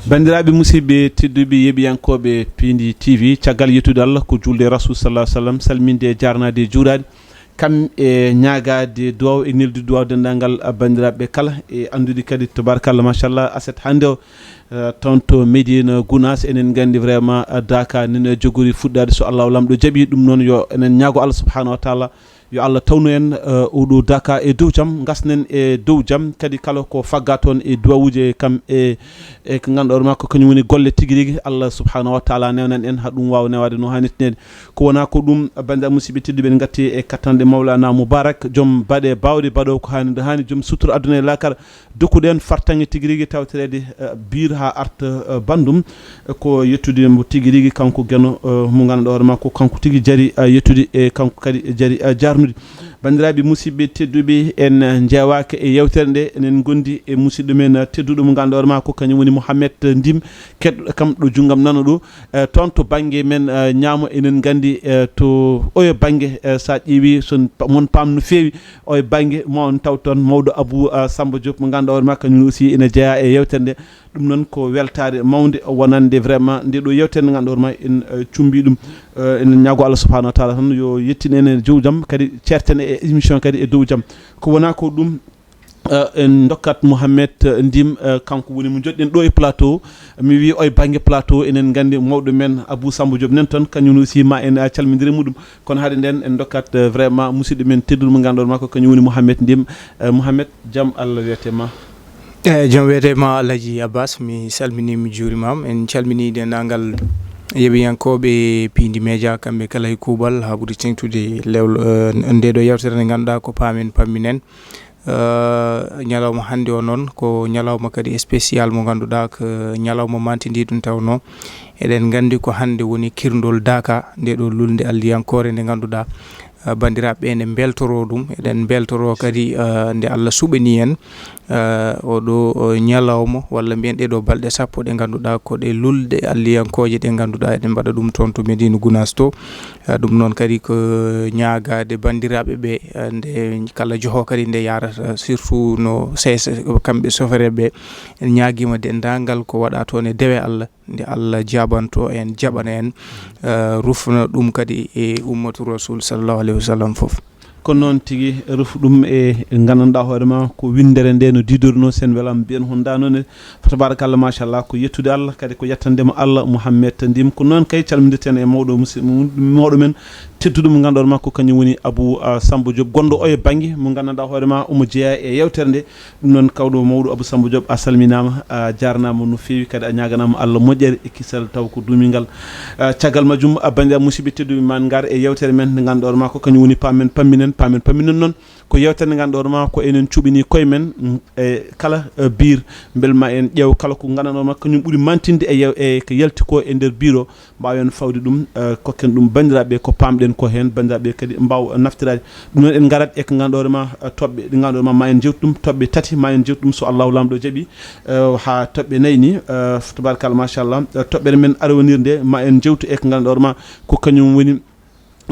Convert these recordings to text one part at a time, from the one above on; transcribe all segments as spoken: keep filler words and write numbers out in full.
Banndiraaɓe musidɓe tedduɓe yeeɓiyankooɓe Piindi T V, caggal yettude Allah ko juulde e Rasul sallallahu alaihi wasallam, salminde e jaarnaade e juuraade, kam e ñaagaade duwaw e neldi duwaw denndaangal banndiraaɓe kala, e anndude kadi tabarakallah machallah aset hannde o, eh, toon to Médina Gounass, enen nganndi vraiment, eh, Daka nene jogori fuɗɗaade, so Allahu Laamɗo jaɓi ɗum noon, yo enen ñaago Allah subhanahu wa taala yo Allah tawnu en, eh, oɗo Daka e dow jam, ngasnen e dow jam, kadi kala ko fagga toon e duwawuji e kam e, e ko ngannduɗaa ma ko kañum woni golle tigi rigi, Allah subhanahu wa taala newnan en ha ɗum waawa newaade no hanirta neede. Ko wona ko ɗum, banndiraaɓe musidɓe tedduɓe, en ngatti e kattanɗe Mawlana Moubarak, joom baɗe bawɗe baɗo ko hani nde hani, joom sutura aduna e lakara, dokkuɗen fartaŋŋe tigi rigi tawtoreede, eh, biir ha arta, eh, banndum, eh, ko yettude mo tigi rigi kanko Geno, eh, mo ngannduɗaa hoore ma ko kanko tigi jari, eh, yettude e kanko kadi jari, eh, jarnude. Banndiraaɓe musidɓe tedduɓe, en, eh, njeewaaka e yewtere nde, enen ngondi e musidɗo men, eh, tedduɗo mo ngannduɗaa hoore ma ko kañum woni Mouhamed Ndim, keɗɗo kam ɗo junngam nano ɗo, eh, toon to bannge men, eh, ñaamo, enen nganndi, eh, to oyo bannge, eh, sa ƴeewi son pa-, mon paam no feewi, oyo bannge ma on taw toon mawɗo Abou, eh, Samba Diop mo ngannduɗaa hoore ma kañum aussi ene jeeya e yewtere nde. Ɗum noon ko weltaare mawnde wonande vraiment nde ɗo yewtere nde ngannduɗaa hoore ma en, eh, cumbi ɗum, eh, enen ñaago Allah subhanahu wa taala tan yo yettin en e dow jam, kadi ceerten e émission kadi e dow jam. Ko wona ko ɗum, eh, en ndokkat Mouhamed, eh, Ndim, eh, kanko woni mo joɗɗen ɗo e plateau. Mi wi oye bannge plateau, enen nganndi mawɗo men Abou Samba Diop nen toon, kañum aussi ma en, eh, calmindire muɗum. Kono haade nden en ndokkat, eh, vraiment musidɗo men tedduɗo mo ngannduɗaa ma ko kañum woni Mouhamed Ndim. Eh, Mouhamed, jam Allah wiyete ma. Eyyi, jam wiyete ma Alhaji Abbas, mi salmini, mi juurima. En calmini denndaangal yeeɓiyankooɓe Piindi Media, kamɓe kala e kuuɓal, haa ɓuri teeŋtude lewlo, eh, nde ɗo yewtere nde ngannduɗaa ko paamen pamminen. Eh, ñalawma hannde o noon ko ñalawma kadi spécial mo ngannduɗaa ko ñalawma mantindi ɗum tawnoo. Eɗen nganndi ko hannde woni kirndol Daka, nde ɗo lulnde alliyankoore nde ngannduɗaa, eh, banndiraaɓe ɓe ne mbeltoroo ɗum. Eɗen mbeltoroo kadi, eh, nde Allah suɓanii en, eh, oɗo, eh, ñalawma, walla mbiyen ɗee ɗo balɗe sappo ɗe ngannduɗaa ko ɗe lulde alliyankooje ɗe ngannduɗaa eɗen mbaɗa ɗum toon to Médina Gounass to. Eh, ɗum noon kadi ko ñaagaade banndiraaɓe ɓe, eh, nde kala joho kadi nde yaarata, surtout no C S, kamɓe sofereeɓe ɓe, en ñaagiima denndaangal ko waɗa toon e dewe Allah, nde Allah jaɓanto en, jaɓana en, eh, rufna ɗum kadi e ummatu Rasul sallallahu alaihi wasallam fof. Ko noon tigi, rufu ɗum e nganndanɗaa hoore ma ko winndere nde no diidorno, sen welam mbiyen honda noon e, fa tabarakallah, machallah, ko yettude Allah, kadi ko yettande mo Allah, Mouhamed Ndim. Ko noon kay calmindirten e mawɗo musi-, mawɗo men tedduɗo mo ngannduɗaa ma ko kañum woni Abou, ah, Samba Diop, gonɗo oye bannge mo nganndanɗaa hoore ma omo jeeya e yewtere nde. Ɗum noon, kawɗo mawɗo Abou Samba Diop, a salminaama, a jaarnaama no feewi, kadi a ñaaganaama Allah moƴƴere e kisal taw ko duumingal. Ah, caggal majjum, a banndiraaɓe musidɓe tedduɓe, ma en ngar e yewtere men nde ngannduɗaa hoore ma ko kañum woni paamen pamminen, paamen pamminen noon ko yewtere nde ngannduɗaa hoore ma ko enen cuɓini koye men, mm, e kala, eh, biir, mbel ma en ƴeew kala ko ngannduɗaa hoore ma kañum ɓuri mantinde e yew-, e ko yalti ko e nder biir o. Mbaawen fawde ɗum, eh, kokken ɗum banndiraaɓe ko paamɗen ko heen, banndiraaɓe kadi mbaaw naftiraade. Ɗum noon en ngarat e ko ngannduɗaa hoore ma, eh, toɓɓe ɗe ngannduɗaa hoore ma, ma en njewtu ɗum, toɓɓe tati ma en njewtu ɗum so Allahu Laamɗo jaɓi, eh, haa toɓɓe nayi ni, eh, tabarakallah, machallah. Eh, toɓɓere men arowanirnde ma en njewtu e ko ngannduɗaa hoore ma ko kañum woni,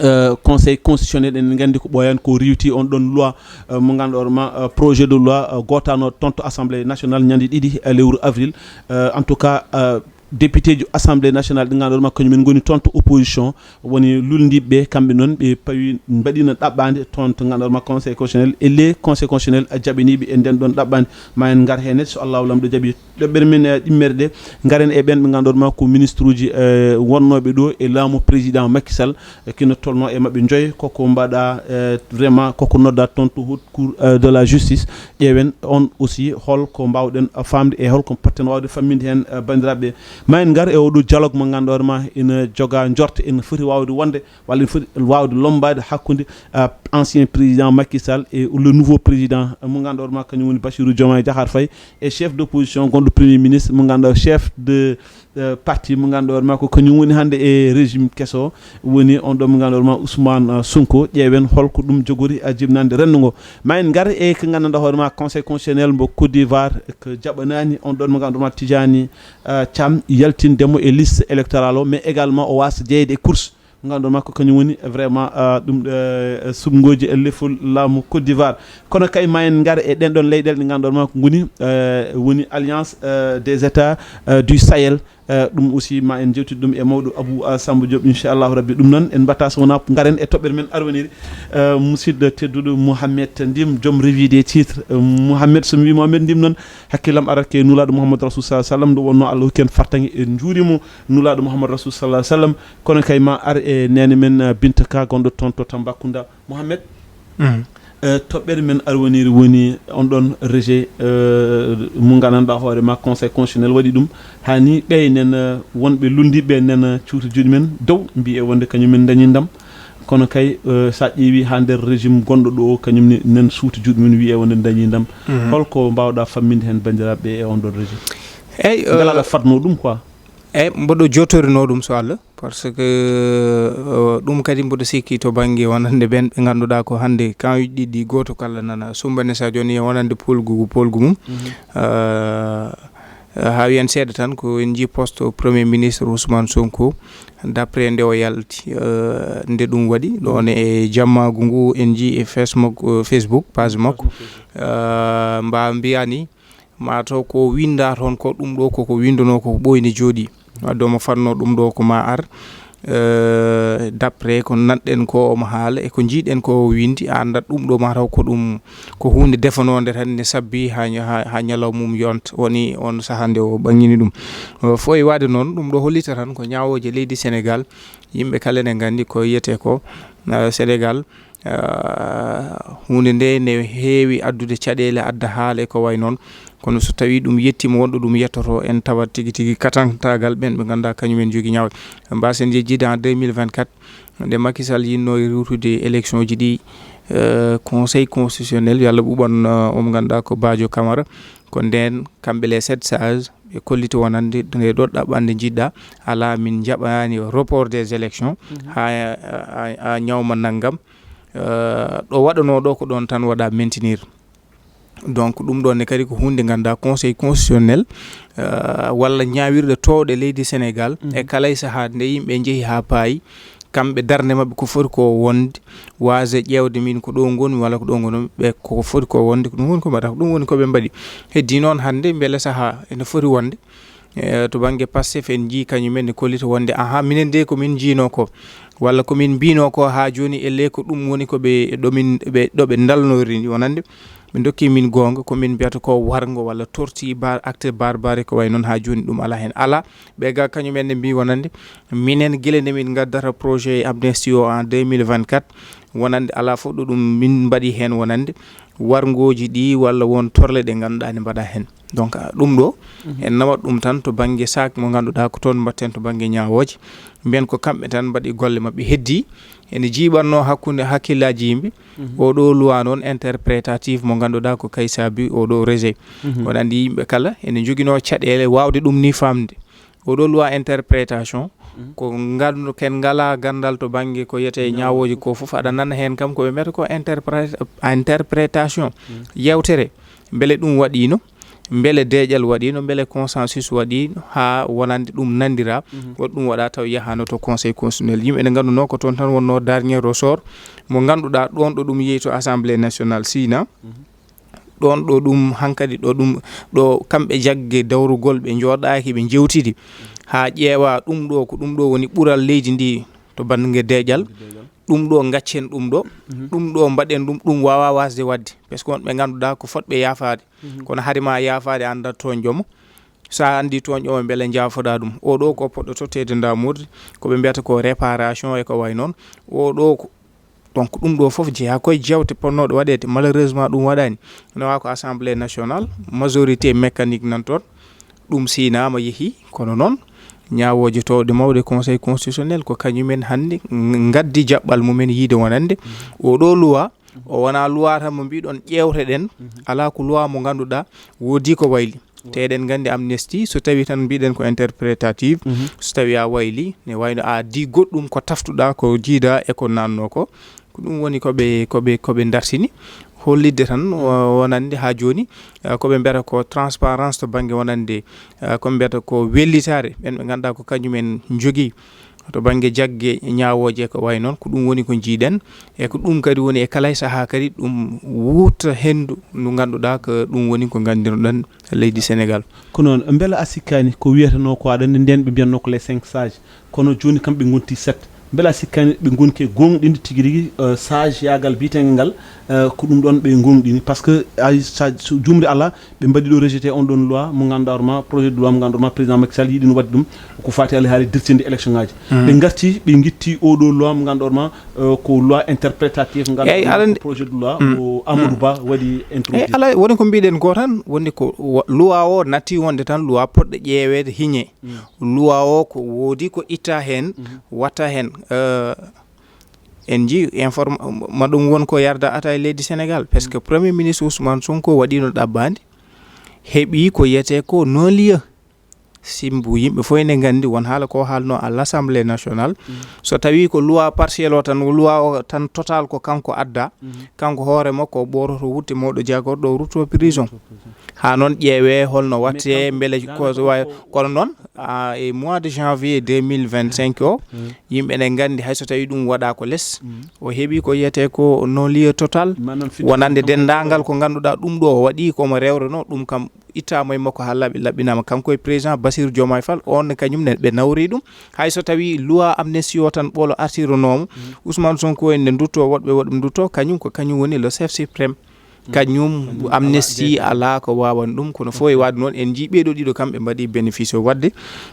eh, Conseil constitutionnel. En nganndi ko ɓooyan ko riiwti on ɗon loi, eh, mo ngannduɗaa hoore ma, eh, projet de loi, eh, gootano toon to Assemblée nationale ñande ɗiɗi, eh, lewru avril. Eh, en tout cas, eh, député ji Assemblée nationale ɗi ngannduɗaa hoore ma kañum en ngoni toon to opposition, woni lulndiiɓe ɓe, kamɓe noon ɓe pawi mbaɗiino ɗaɓɓaande toon to ngannduɗaa hoore ma Conseil constitutionnel, e le Conseil constitutionnel a jaɓaniiɓe e nden ɗon ɗaɓɓaande. Ma en ngar heen so Allahu Laamɗo jaɓi. Ɗoɓɓere men, eh, ɗimmere de, ngaren e ɓeen ɓe ngannduɗaa hoore ma ko ministre uji, eh, wonnooɓe ɗo e laamu président Macky Sall, eh, kino tolnoo e maɓɓe njoyo, koko mbaɗa, eh, vraiment koko nodda toon to haute cour, eh, de la justice. Ƴeewen on aussi hol ko mbaawɗen, eh, faamde e hol ko potten waawde famminde heen, eh, banndiraaɓe. Ma en ngar e oɗo dialogue mo ngannduɗaa hoore ma ina joga njorte ina foti waawde wonde, walla ina foti waawde lommbaade hakkunde, eh, ancien président Macky Sall et le nouveau président, eh, mo ngannduɗaa hoore ma kañum woni Bassirou Diomaye Diakhar Faye, e chef d'opposition gonɗo premier ministre mo ngannduɗaa chef de, eh, parti mo ngannduɗaa hoore ma ko kañum woni hannde e régime keso, woni on ɗo mo ngannduɗaa hoore ma Ousmane, eh, Sonko. Ƴeewen hol ko ɗum jogori, eh, jibinande renndo ngo. Ma en ngar e ko nganndanɗaa hoore ma Conseil constitutionnel mbo Côte d'Ivoire ko jaɓanaani on ɗon mo ngannduɗaa hoore ma Tidjani, eh, Thiam yaltinde mo e liste électorale o, mais également o waasa jeyeede e course. Ngannduɗon ma ko kañum woni vraiment, ah, ɗum, eh, suɓngooji e lefol laamu Côte d'Ivoire. Kono kay ma en ngar e ɗen ɗon leyɗeele ɗe ngannduɗon ma ko ngoni, eh, woni Alliance, eh, des États, eh, du Sahel. Eh, ɗum aussi ma en jewtid ɗum e mawɗo Abou, ah, Samba Diop, inchallahu rabbi. Ɗum noon en mbatta so wonaa ngaren e toɓɓere men arwaniri, eh, musidɗo tedduɗo Mouhamed Ndim, joom revue des titres. Eh, Mouhamed, so mi wii Mouhamed Ndim noon, hakkillam arata ke Nulaaɗo Mouhamadou Rasoul sallallahu alaihi wasallam, ɗo wonno Allah hokki en fartaŋŋe en njuurimo Nulaaɗo Mouhamadou Rasoul sallallahu alaihi wasallam. Kono kay ma ar e neene men, eh, Binta Ka, gonɗo toon to Tambacounda. Mouhamed, eh, toɓɓere men arwaniri woni on ɗon rejet, eh, mo nganndanɗaa hoore ma Conseil constitutionnel waɗi ɗum. Haa ni ɓeya nena, eh, wonɓe lunndiiɓe nena cuuti juuɗe men dow, mbiye wonde kañum en dañi ndam. Kono kay, eh, so a ƴeewi haa nder régime gonɗo ɗo o, kañum ne nen suuti juuɗe mum wiye wonde dañi ndam. Holko mbaawɗaa famminde heen banndiraaɓe e on ɗon régime? Eyyi, mbela eh, aɗa fadno ɗum quoi? Eyyi, mboɗo jootorino ɗum so Allah, par ce que, eh, ɗum kadi mboɗo sikki to bannge wonande ɓen ɓe ngannduɗaa ko hannde kan ɗiɗi gooto kala nana sumbani sa jooni e wonande polgu, polgu mum. Eh, eh, haa wiyen seeɗa tan ko en njii poste Premier Ministre Ousmane Sonko, d'après nde o yalti, eh, nde ɗum waɗi, ɗon e jammaagu ngu en njii e Facebook, eh, Facebook, page makko. Eh, mba mbiya ni, mataw ko winda toon ko ɗum ɗo koko winduno ko ɓooyni jooɗi. Wadde omo fanno ɗum ɗo ko ma ar, eh, d'après ko nanɗen ko omo haala e ko njiiɗen ko o windi, a anndat ɗum ɗo mataw ko ɗum, ko huunde defanonde tan ne sabbi ha nya-, ha, ha ñalawma mum yonta, woni on saha nde o ɓaŋŋini ɗum. Eh, fof e waade noon, ɗum ɗo hollita tan ko ñaawooje leydi Sénégal, yimɓe kala ne nganndi ko yiyete ko, eh, Sénégal, eh, huunde nde ne heewi addude caɗeele, adda haala e ko way noon. Kono so tawi ɗum yettima wonɗo ɗum yettoto, en tawat tigi tigi katantaagal ɓen ɓe ngannduɗaa kañum en jogii ñaawde. Mbasen yejjide en deux mille vingt-quatre, nde Macky Sall yinno riwtude élection ji ɗi, eh, Conseil constitutionnel, yalla ɓuuɓan, eh, omo ngannduɗaa ko Badio Camara. Ko nden kamɓe les sept sages ɓe kolliti wonande nde ɗo ɗaɓɓande njiɗɗa, alaa, min njaɓani report des élections ha, ha, ha ñawma nanngam. Eh, ɗo waɗano ɗo ko ɗon tan waɗa maintenir. Donc ɗum ɗon ne kadi ko huunde ngannduɗaa Conseil constitutionnel, eh, walla ñaawirɗe toowɗe leydi Sénégal e kala e sahaa nde yimɓe njehi haa paayi, kamɓe darnde maɓɓe ko foti ko wonde, waasde ƴeewde min ko ɗo ngonmi walla ko ɗo ngonmi, ɓe ko foti ko wonde, ko ɗum woni ko mbaɗata, ko ɗum woni ko ɓe mbaɗi. Heddii noon hannde mbele sahaa ene foti wonde, eh, to bannge Pastef en njii kañum en ne kollita wonde, aha, minen de ko min njiino ko, walla ko min mbiino ko haa jooni, e le ko ɗum woni ko ɓe, ɗo min, ɓe, ɗo ɓe ndalnori ni wonande. Ɓe ndokki min goonga, ko min mbiyata ko warngo walla torti bar-, acte barbare ko way noon, haa jooni ɗum alaa heen. Alaa, ɓe ga kañum en ne mbii wonande, minen gila nde min ngaddata projet amnesty o en deux mille vingt-quatre, wonande alaa fof ɗo ɗum min mbaɗi heen wonande warngooji ɗi walla won torle ɗe ngannduɗaa ne mbaɗa heen. Donc, ah, ɗum ɗo, en nawat ɗum tan to bannge saak mo ngannduɗaa ko toon mbaɗten to bannge ñaawooje. Mbiyen ko kamɓe tan mbaɗi golle maɓɓe. Heddii, ene jiiɓatnoo hakkunde hakkillaaji yimɓe. Oɗo loi noon interprétative mo ngannduɗaa ko kay saabi oɗo rejet. Oɗo anndi yimɓe kala ene njoginoo caɗeele waawde ɗum ni faamde. Oɗo loi interprétation, ko nganndu-, ken ngalaa ganndal to bannge ko yiyetee ñaawooje ko fof, aɗa nana heen kam ko ɓe mbiyata ko interpré-, interprétation. Yewtere, mbele ɗum waɗiino, mbele deeƴal waɗiino, mbele consensus waɗiino, haa wonande ɗum nanndiraa, woto ɗum waɗa taw yahaano to Conseil constitutionnel. Yimɓe ne ngannduno ko toon tan wonno dernier ressort mo ngannduɗaa ɗoon ɗo ɗum yehi to Assemblée nationale Sina. Ɗoon ɗo ɗum hankadi ɗo ɗum ɗo kamɓe jagge dawrugol ɓe njooɗaaki ɓe njewtidi haa ƴeewa ɗum ɗo ko ɗum ɗo woni ɓural leydi ndi to bannge deeƴal. Ɗum ɗo ngaccen ɗum ɗo, ɗum ɗo mbaɗen ɗum, ɗum waawa waasde waɗde. Par ce que won ɓe ngannduɗaa ko fotɓe yaafaade. Kono hari ma yaafaade annda toon jomo. So a anndi toon jomo mbele njaafoɗaa ɗum. O ɗo ko poɗɗo totteede ndaamurde, ko ɓe mbiyata ko réparation e ko way noon. O ɗo ko, donc ɗum ɗo fof jeyaa koye jeewte potnooɗo waɗeede. Malheureusement ɗum waɗaani. No waa ko Assemblée nationale, majorité mécanique nan toon. Ɗum siinaama yehi, kono noon ñaawooje toowɗe mawɗe Conseil constitutionnel ko kañumen hannde ng-, ngaddi jaɓɓal mumen yiide wonande o ɗo loi, o wonaa loi tan mo mbiɗon ƴeewteɗen, alaa ko loi mo ngannduɗaa woodi ko wayli. Te eɗen nganndi amnesty, so tawi tan mbiɗen ko interprétative, so tawi a wayli, ne wayno a di goɗɗum ko taftuɗaa, ko jiida e ko nanno ko. Ko ɗum woni ko ɓe, ko ɓe, ko ɓe dartini. Hollitde tan, o-, wonande haa jooni, eh, ko ɓe mbiyata ko transparence to bannge wonande, eh, ko ɓe mbiyata ko wellitaare. Ɓen ɓe ngannduɗaa ko kañum en njogii to bannge jagge ñaawooje e ko wayi noon, ko ɗum woni ko njiiɗen, e ko ɗum kadi woni e kala e sahaa kadi ɗum wuurta henndu ndu ngannduɗaa ko ɗum woni ko nganndinoɗen leydi Sénégal. Ko noon, mbela a sikkaani ko wiyetenoo ko aɗa anndi ndeen ɓe mbiyatnoo ko les cinq sages, kono jooni kam ɓe ngonti sept. Mbela a sikkaani ɓe ngoni ke gooŋɗinde tigi rigi, eh, sage yaagal biyeteegal ngal, eh, ko ɗum ɗoon ɓe gooŋɗini, par ce que ay sa so juumri alaa, ɓe mbaɗi ɗo rejeté on ɗoon loi mo ngannduɗaa hoore ma, projet de loi mo ngannduɗaa hoore ma, président Macky Sall yiɗino waɗde ɗum ko faati alhaali dirtinde élection ngaji. Ɓe ngarti, ɓe ngitti oɗo loi mo ngannduɗaa hoore ma, eh, ko loi interprétatif ngannduɗaa hoore ma, ko projet de loi mo Amadou Ba waɗi introduit. Alaa, woni ko mbiɗen ko tan, woni ko wa- loi o natti wonde tan loi poɗɗo ƴeeweede hiñe. Loi o ko woodi ko itta heen, watta heen, eh, en njii inform- ma ɗum won ko yarda ata e leydi Sénégal, parce que Premier Ministre Ousmane Sonko waɗino ɗaɓɓaande, heɓi ko yiyetee ko non-lieu. Simbu yimɓe fof ene nganndi won haala ko haalno à l'Assemblée nationale. So tawi ko loi partiel o tan, loi o tan total ko kanko adda, kanko hoore makko o ɓooroto wutte mawɗo jagorɗo o rutto prison. Haa noon ƴeewee holno watte, mbele ko wawi. Kono noon, ah, e mois de janvier deux mille vingt-cinq o, yimɓe ne nganndi hay so tawi ɗum waɗa ko les, o heɓi ko yiyetee ko non-lieu total, wonande denndaangal ko ngannduɗaa ɗum ɗo o waɗi komo rewreno ɗum kam ittama e makko haa laaɓi laɓɓinama. Kanko e président Bassirou Diomaye Faye, on ne kañum ne ɓe nawri ɗum. Hay so tawi loi amnesty o tan ɓolo artironoomo, Ousmane Sonko en ne ndutto, woɗɓe woɗɓe ndutto, kañum ko kañum woni le chef suprême. Kañum amnesty alaa ko wawan ɗum, kono fof e waɗde noon en njii ɓeeɗo ɗiɗo kamɓe mbaɗi bénéficier o. Waɗde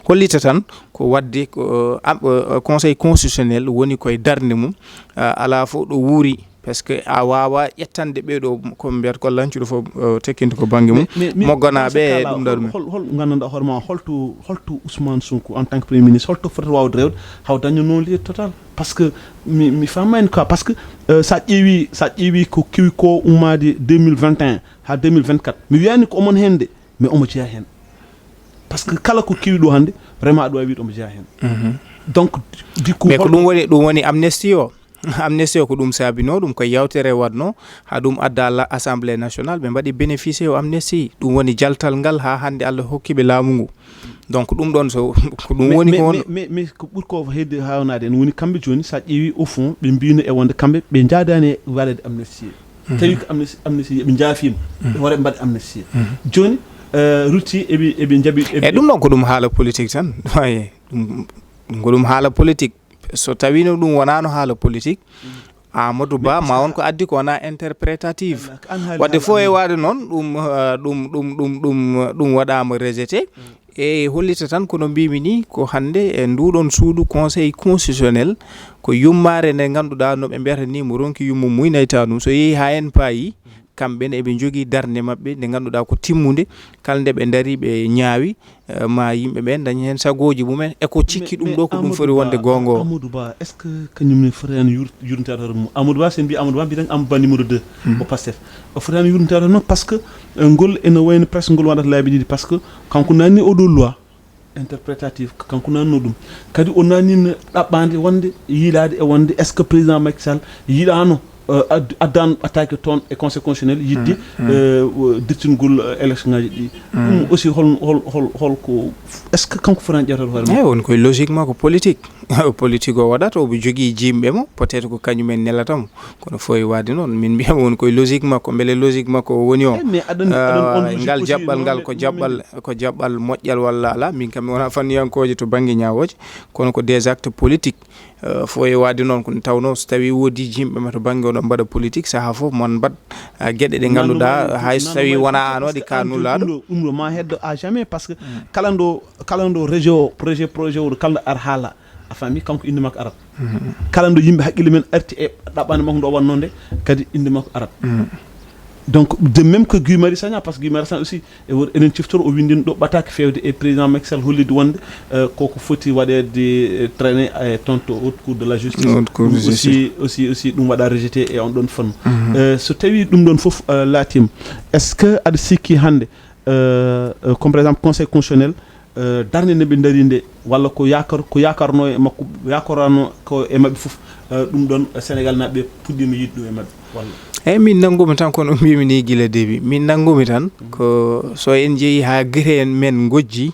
hollita tan ko waɗde ko, eh, am- eh, Conseil constitutionnel woni koye darnde mum, eh, alaa fof ɗo wuuri, parce que a wawa ƴettande ɓeeɗo ko mbiyata ko lancuɗo fof, eh, tekkinta ko bannge mum, mais- mais- mais- mogganaɓe mais- e ɗum ɗaɗum. Hol- hol nganndanɗaa hoore ma holto holto Ousmane Sonko en tant que premier ministre holto foti wawde rewde haw daña non-lieu total? Par ce que mi mi faamaani quoi, par ce que, euh, sa ƴeewi sa ƴeewi ko kewi ko ummaade deux mille vingt et un haa deux mille vingt-quatre, mi wiyaani ko omon heen de, mais omo jeyaa heen. Par ce que kala ko kewi ɗo hannde vraiment aɗa waawi wiide omo jeyaa heen. Donc du coup mais ko hol- ɗum woni ɗum woni amnesty o. Amnesty o ko ɗum saabinoo ɗum, ko yawtere waɗnoo haa ɗum adda Allah Assemblée nationale, ɓe mbaɗi bénéficier o amnesty. Ɗum woni jaltal ngal haa hannde Allah hokki ɓe laamu ngu. Donc ɗum ɗoon so ko ɗum woni ko won- mais mais ko ɓuri ko hedde haawnaade en woni kamɓe jooni, so a ƴeewi au fond ɓe mbino e wonde kamɓe ɓe njaadaani e waɗeede amnesty. Tawi ko amnesty amnesty ɓe njaafiima ɓe hoore mbaɗa amnesty. Jooni, eh, rutti eɓe eɓe njaɓi eɓe- e ɗum ɗon ko ɗum haala politique tan. Waye ɗum ɗum ko ɗum haala politique. So tawino ɗum wonano haala politique, Amadou Ba ma won ko addi ko wona interprétative. Wadde fof e waade noon ɗum, eh, ɗum ɗum ɗum ɗum ɗum waɗama rejeté. E hollita tan kono mbimi ni ko hannde e nduɗon suudu Conseil constitutionnel ko yummare nde ngannduɗaa no ɓe mbiyata ni mo ronki yummu muynayta ɗum, so yehi haa en paayi kamɓe ne eɓe njogii darnde maɓɓe nde ngannduɗaa ko timmunde. Kala nde ɓe ndari ɓe ñaawi, eh, ma yimɓe ɓe ndañi heen sagooji mumen e ko cikki ɗum ɗo ko ɗum foti wonde goonga o. Amadou Ba est ce que kañum ne foti heen yur- yurnitaade hoore mum? Amadou Ba, so en mbi Amadou Ba mbiɗen Amadou Ba numéro deux o Pastef. O foti heen yurnitaade hoore mum par ce que, eh, ngol ene wayno presque ngol waɗata laabi ɗiɗi par ce que kanko nanni oɗo loi interprétative ko kanko nanno ɗum. Kadi o nanino ɗaɓɓande wonde yiilaade e wonde est ce que président Macky Sall yiɗano, euh, ad- addano attaque toon e conseil constitutionnel yidde, euh, dirtingol, euh, élection ngaji ɗi. Ɗum aussi hol hol hol hol ko est ce que kanko foti heen ƴeewtade hoore mum? Eyi won koye logique makko politique. Politique o waɗata omo jogii jimɓe mo peut être ko kañum en nelata mo. Kono fof e waade noon min mbiyama woni koye logique makko, mbele logique makko o woni o. Eh, mais aɗa anndi- aɗa anndi on logique ngal aussi jaɓɓal ngal ko jaɓɓal ko jaɓɓal moƴƴal walla ala? Min kam mi wona fanniyankoojo to bannge ñaawooje, kono ko des actes politiques. Eh, fof e waade noon ko nde tawnoo so tawii woodii yimɓe ma to bannge oɗon mbaɗa politique sahaa fof mon mbaɗ, eh, geɗe ɗe ngannduɗaa hay so tawii wona aan waɗi ka nulaaɗo. Ɗum ɗo ma heddo à jamais par ce que kala ndo kala ndo région projet projet o kala ndo ar haala a faami kanko innde makko arat. Kala ndo yimɓe haqqille men arti e ɗaɓɓande makko ndo wannoo nde kadi innde makko arat. Donc de même que Guy Marius Sagna par ce que Guy Marius Sagna aussi e wor enen ciftoro o windino ɗo ɓataake fewde e président Macky Sall hollide wonde, eh, koko foti waɗeede, eh, traîné e toon to haute cour de la justice. Aussi aussi aussi ɗum waɗa rejeté e on ɗon fannu. Eh, so tawi ɗum ɗon fof, eh, laatima est ce que aɗa sikki hannde, eh, eh, comme par exemple conseil constitutionnel, eh, darnde nde ɓe ndari nde walla ko yakar ko yakarno e makko yakarano ko e maɓɓe fof, eh, ɗum ɗon Sénégal naaɓe puɗɗima yiɗde ɗum e maɓɓe walla? Eyyi, min nanngumi tan, kono mbimi ni gila début. Min nanngumi tan, ko so en jeeyi haa gite men ngojji,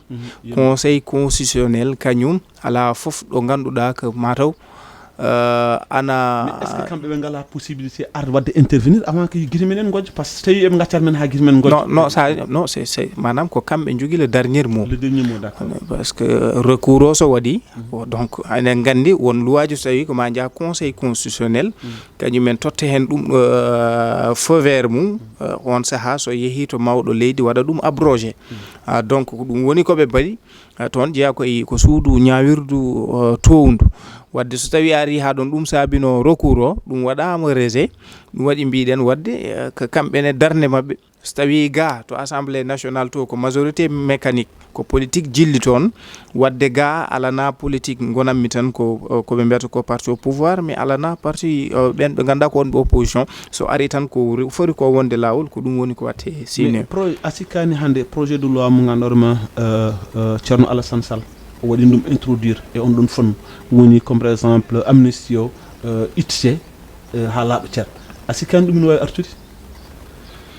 Conseil constitutionnel kañum alaa fof ɗo ngannduɗaa ko mataw, euh, ana Mais est-ce que kamɓe ɓe ngalaa possibilité arde waɗde intervenir avant que gite men en ngojja? Par ce que so tawii eɓe ngaccat men haa gite men ngojja. Non, non, ça, non, c'est, c'est, maanaam ko kamɓe njogii le dernier mot. Le dernier mot, d'accord. Parce que recours o so waɗi, o, donc eɗen nganndi won loi ji so tawii ko ma njaha Conseil constitutionnel, kañum en totta heen ɗum, euh, feu vert mum, euh, on sahaa so yehii to mawɗo leydi waɗa ɗum abrogé. Ah, donc ko ɗum woni ko ɓe mbaɗi. Ah, toon jeyaa ko e, ko suudu ñaawirdu, euh, toowndu. Waɗde so tawii a arii haa ɗoon, ɗum saabino recours o, ɗum waɗaama rejet, ɗum waɗi mbiɗen waɗde, euh, ko kamɓe ne darnde maɓɓe. So tawii ga to Assemblée nationale to ko majorité mécanique, ko politique jilli toon, waɗde ga alana politique, ngonanmi tan ko, ko ɓe mbiyata ko parti au pouvoir, mais alana parti, euh, ɓen ɓe ngannduɗaa ko wonɓe opposition, so ari tan ko re-, foti ko wonde laawol, ko ɗum woni ko waɗte Mais sine. Pro, a sikkaani hannde projet de loi mo ngannduɗaa ma, euh, euh, Ceerno Alassane Sall o waɗi ɗum introduire e on ɗon fannu, woni comme par exemple amnistie o, euh, itte, euh, haa laaɓa cer. A sikkaani ɗum ina waawi artude?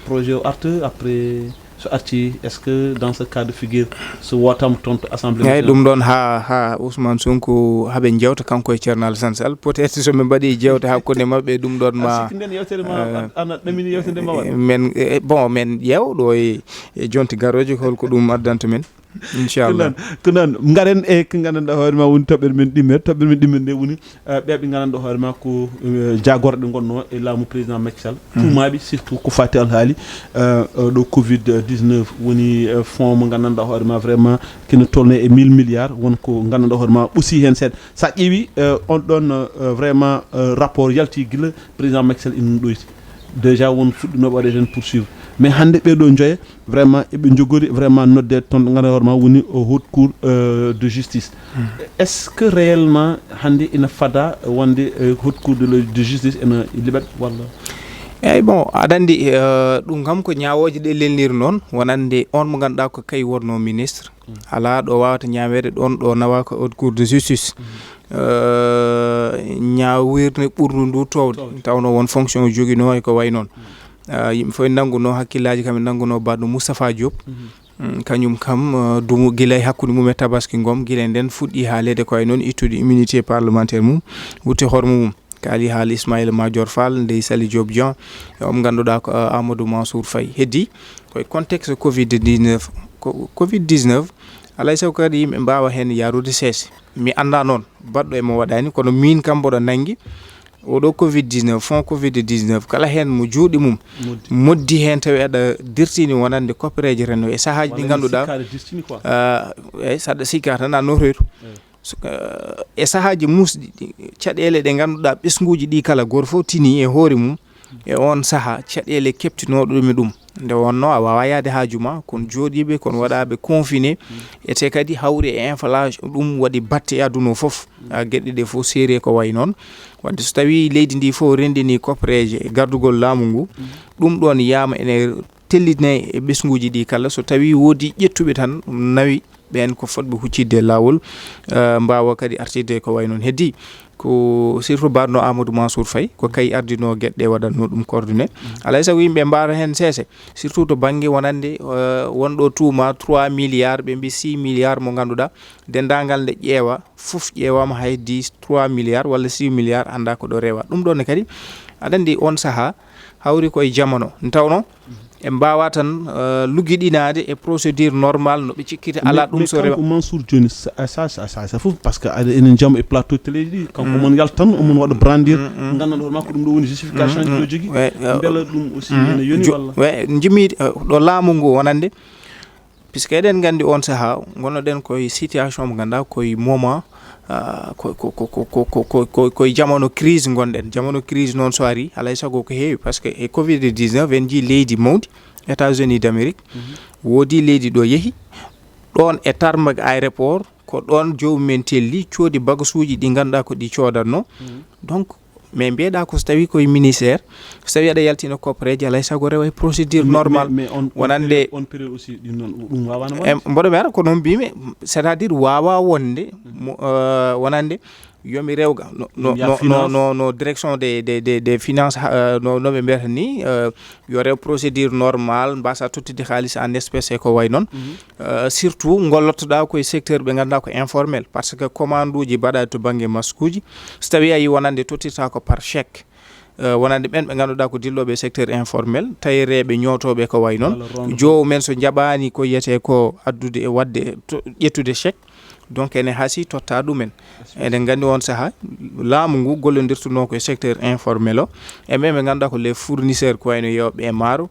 Projet o arta, après so arti, est-ce que dans ce cas de figure so wootaama toon to Assemblée Eyyi, nationale? Ɗum ɗoon haa, haa Ousmane Sonko haɓe jewta kanko e Ceerno Alassane Sall, peut-être so ɓe mbaɗi jewte hakkunde maɓɓe, ɗum ɗoon A ma, sikki nden yewtere ma euh, ana ɗamini yewtere nde ma waɗ? Men, eh, bon, men ƴeew ɗo e, e jonte garooje holko ɗum addanta men, inchallah. Ko noon, ko noon. Ngaren e ko nganndanɗaa hoore ma woni toɓɓere men ɗimmere. Toɓɓere men ɗimmere nde woni, eh, ɓe ɓe nganndanɗaa hoore ma ko, eh, jaagorɓe ngonnoo e laamu président Macky Sall. Tuumaaɓe surtout ko fati alhaali, eh, eh, ɗo covid dix-neuf woni, eh, fonds mo nganndanɗaa hoore ma vraiment kene tolno e mille milliards, won ko nganndanɗaa hoore ma aussi heen seeɗa. Sa ƴeewi, eh, on ɗon, eh, vraiment, eh, rapport yalti gila président Macky Sall ina ɗoyti. Déjà won fuɗɗinooɓe waɗe heen poursuivre. Mais hannde ɓee ɗo njoye vraiment eɓe njogori vraiment nodde toon ɗo ngannduɗaa hoore ma woni o haute cour, euh, de justice. Est-ce que réellement hannde ina fada wonde, euh, haute cour de, de justice ina liɓat walla? Eyyi, bon, aɗa anndi, euh, ɗum kam ko ñaawooje ɗe lelniri noon, wonande on mo ngannduɗaa ko kay wonno ministre, alaa ɗo waawata ñaaweede ɗoon ɗo nawa ko haute cour de justice. Euh, ñaawirde ɓurndu ndu toowde, tawno won fonction joginoo e ko wayi noon. Ah, yimɓe fof nanngunoo, hakkillaaji kam nanngunoo baɗɗo Moustapha Diop. Mm, kañum kam, ah, dumu gila e hakkunde mum e Tabaski Ngom, gila nden fuɗɗi haaleede ko wayi noon ittude immunité parlementaire mum, wutte hormo mum. Kaali haala Ismaïla Madior Fall, ndey Sali Diop Dieng, e on ngannduɗaa ko, ah, Amadou Mansour Faye. Heddi ko e contexte covid dix-neuf. Ko covid dix-neuf, alay sago kadi yimɓe mbaawa heen yarude seese. Mi anndaa noon baɗɗo e mo waɗaani, kono miin kam mboɗo nanngi oɗo covid dix-neuf, fonds covid dix-neuf, kala heen mo juuɗe mum moddi heen tawi aɗa dirtini wonande koppereeje renndo e sahaaji ɗi ngannduɗaa, Sikkaade dirtini quoi. Ah, eyyi, saɗa sikka tan a notoyto. So, eh, e sahaaji muusɗi ɗi, caɗeele ɗe ngannduɗaa ɓesnguuji ɗi kala gooto fof tini e hoore mum, e on sahaa caɗeele keɓtinooɗo ɗum e ɗum. Nde wonno a waawaa yahde haaju ma, kon jooɗiiɓe, kon waɗaaɓe confiné, e te kadi hawri e inflation, ɗum waɗi batte e aduna o fof. Ah, geɗe ɗe fof seeri e ko wayi noon. Wadde so tawii leydi ndi fof renndini koppereeje e gardugol laamu ngu, ɗum ɗoon yiyama ene tellitine e ɓesnguuji ɗi kala, so tawii woodi ƴettuɓe tan nawi ɓeen ko fotɓe huccitde e laawol, eh, mbaawa kadi artirde ko wayi noon. Heddi ko surtout mbaɗno Amadou Mansour Faye, ko kay ardinoo geɗe ɗe, waɗatnoo ɗum coordonné. Alay sago yimɓe mbaara heen seese, surtout to bannge wonande, eh, wonɗo tuuma trois milliards, ɓe mbi six milliards mo ngannduɗaa, denndaangal nde ƴeewa, fof ƴeewaama, hay dix, trois milliards walla six milliards anndaa ko ɗo rewa. Ɗum ɗoon ne kadi, aɗa anndi on sahaa, hawri ko e jamano. Nde tawno en mbaawaa tan, eh, luggiɗinaade e procédure normale no ɓe cikkita, alaa ɗum so rewa. Kanko Mansour jooni sa, sa, sa, sa, sa fof, parce que aɗa enen jam e plateau télé ɗi, kanko mon yaltan, omon waɗa brandir, nganndanɗo hoore makko ɗum ɗo woni justification ɗi o jogii. Ouais, eh, mbela ɗum aussi ene yoni jo-, walla? Ouais, jimi, eh, ɗo laamu ngu wonande, puisque eɗen nganndi on sahaa ngonnoɗen koye situation mo ngannduɗaa koye moment, ah, ko, ko, ko, koye jamano crise ngonɗen. Jamano crise noon so ari, alay sago ko heewi, parce que e covid dix-neuf en njii leydi mawndi, États-Unis d'Amérique, woodi leydi ɗo yehi, ɗoon e tarmac aéroport, ko ɗoon joomum en telli, coodi bagasuuji ɗi ngannduɗaa ko ɗi coodatnoo. Donc, mais mbiyeɗaa ko so tawii koye ministère, so tawii aɗa yaltina koppereeje, alay sago rewa e procédure normale. Mais on, on Wonande période, on période aussi ɗum noon, ɗum waawano wonde. Em, mboɗo mbiya ko noon mbimi, c'est-à-dire waawaa wonde mo, euh, wonande Yomi rewga no, no, no, no, no direction des, des, des, des finances, euh, no, no ɓe mbiyata ni, euh, yo rew procédure normale, mbasa tottude haalis en espèce e ko way noon. Euh, surtout ngollottoɗa koye secteur ɓe ngannduɗa ko informel, parce que commande uji mbaɗa to banggue masque uji, so tawi a yi wonande tottirta ko par chèque. Euh, wonande ɓen ɓe ngannduɗa ko dilloɓe e secteur informel, tayereɓe, ñootoɓe ko way noon. Jowo men so jaɓani ko yiyete ko addude e wadde to- ƴettude chèque, donc ene hasi totta ɗumen. Eɗen nganndi on saha laamu ngu gollodirtuno ko e secteur informel o, e ɓen ɓe ngannduɗa ko les fournisseurs, ko wayno yewɓe e maaro,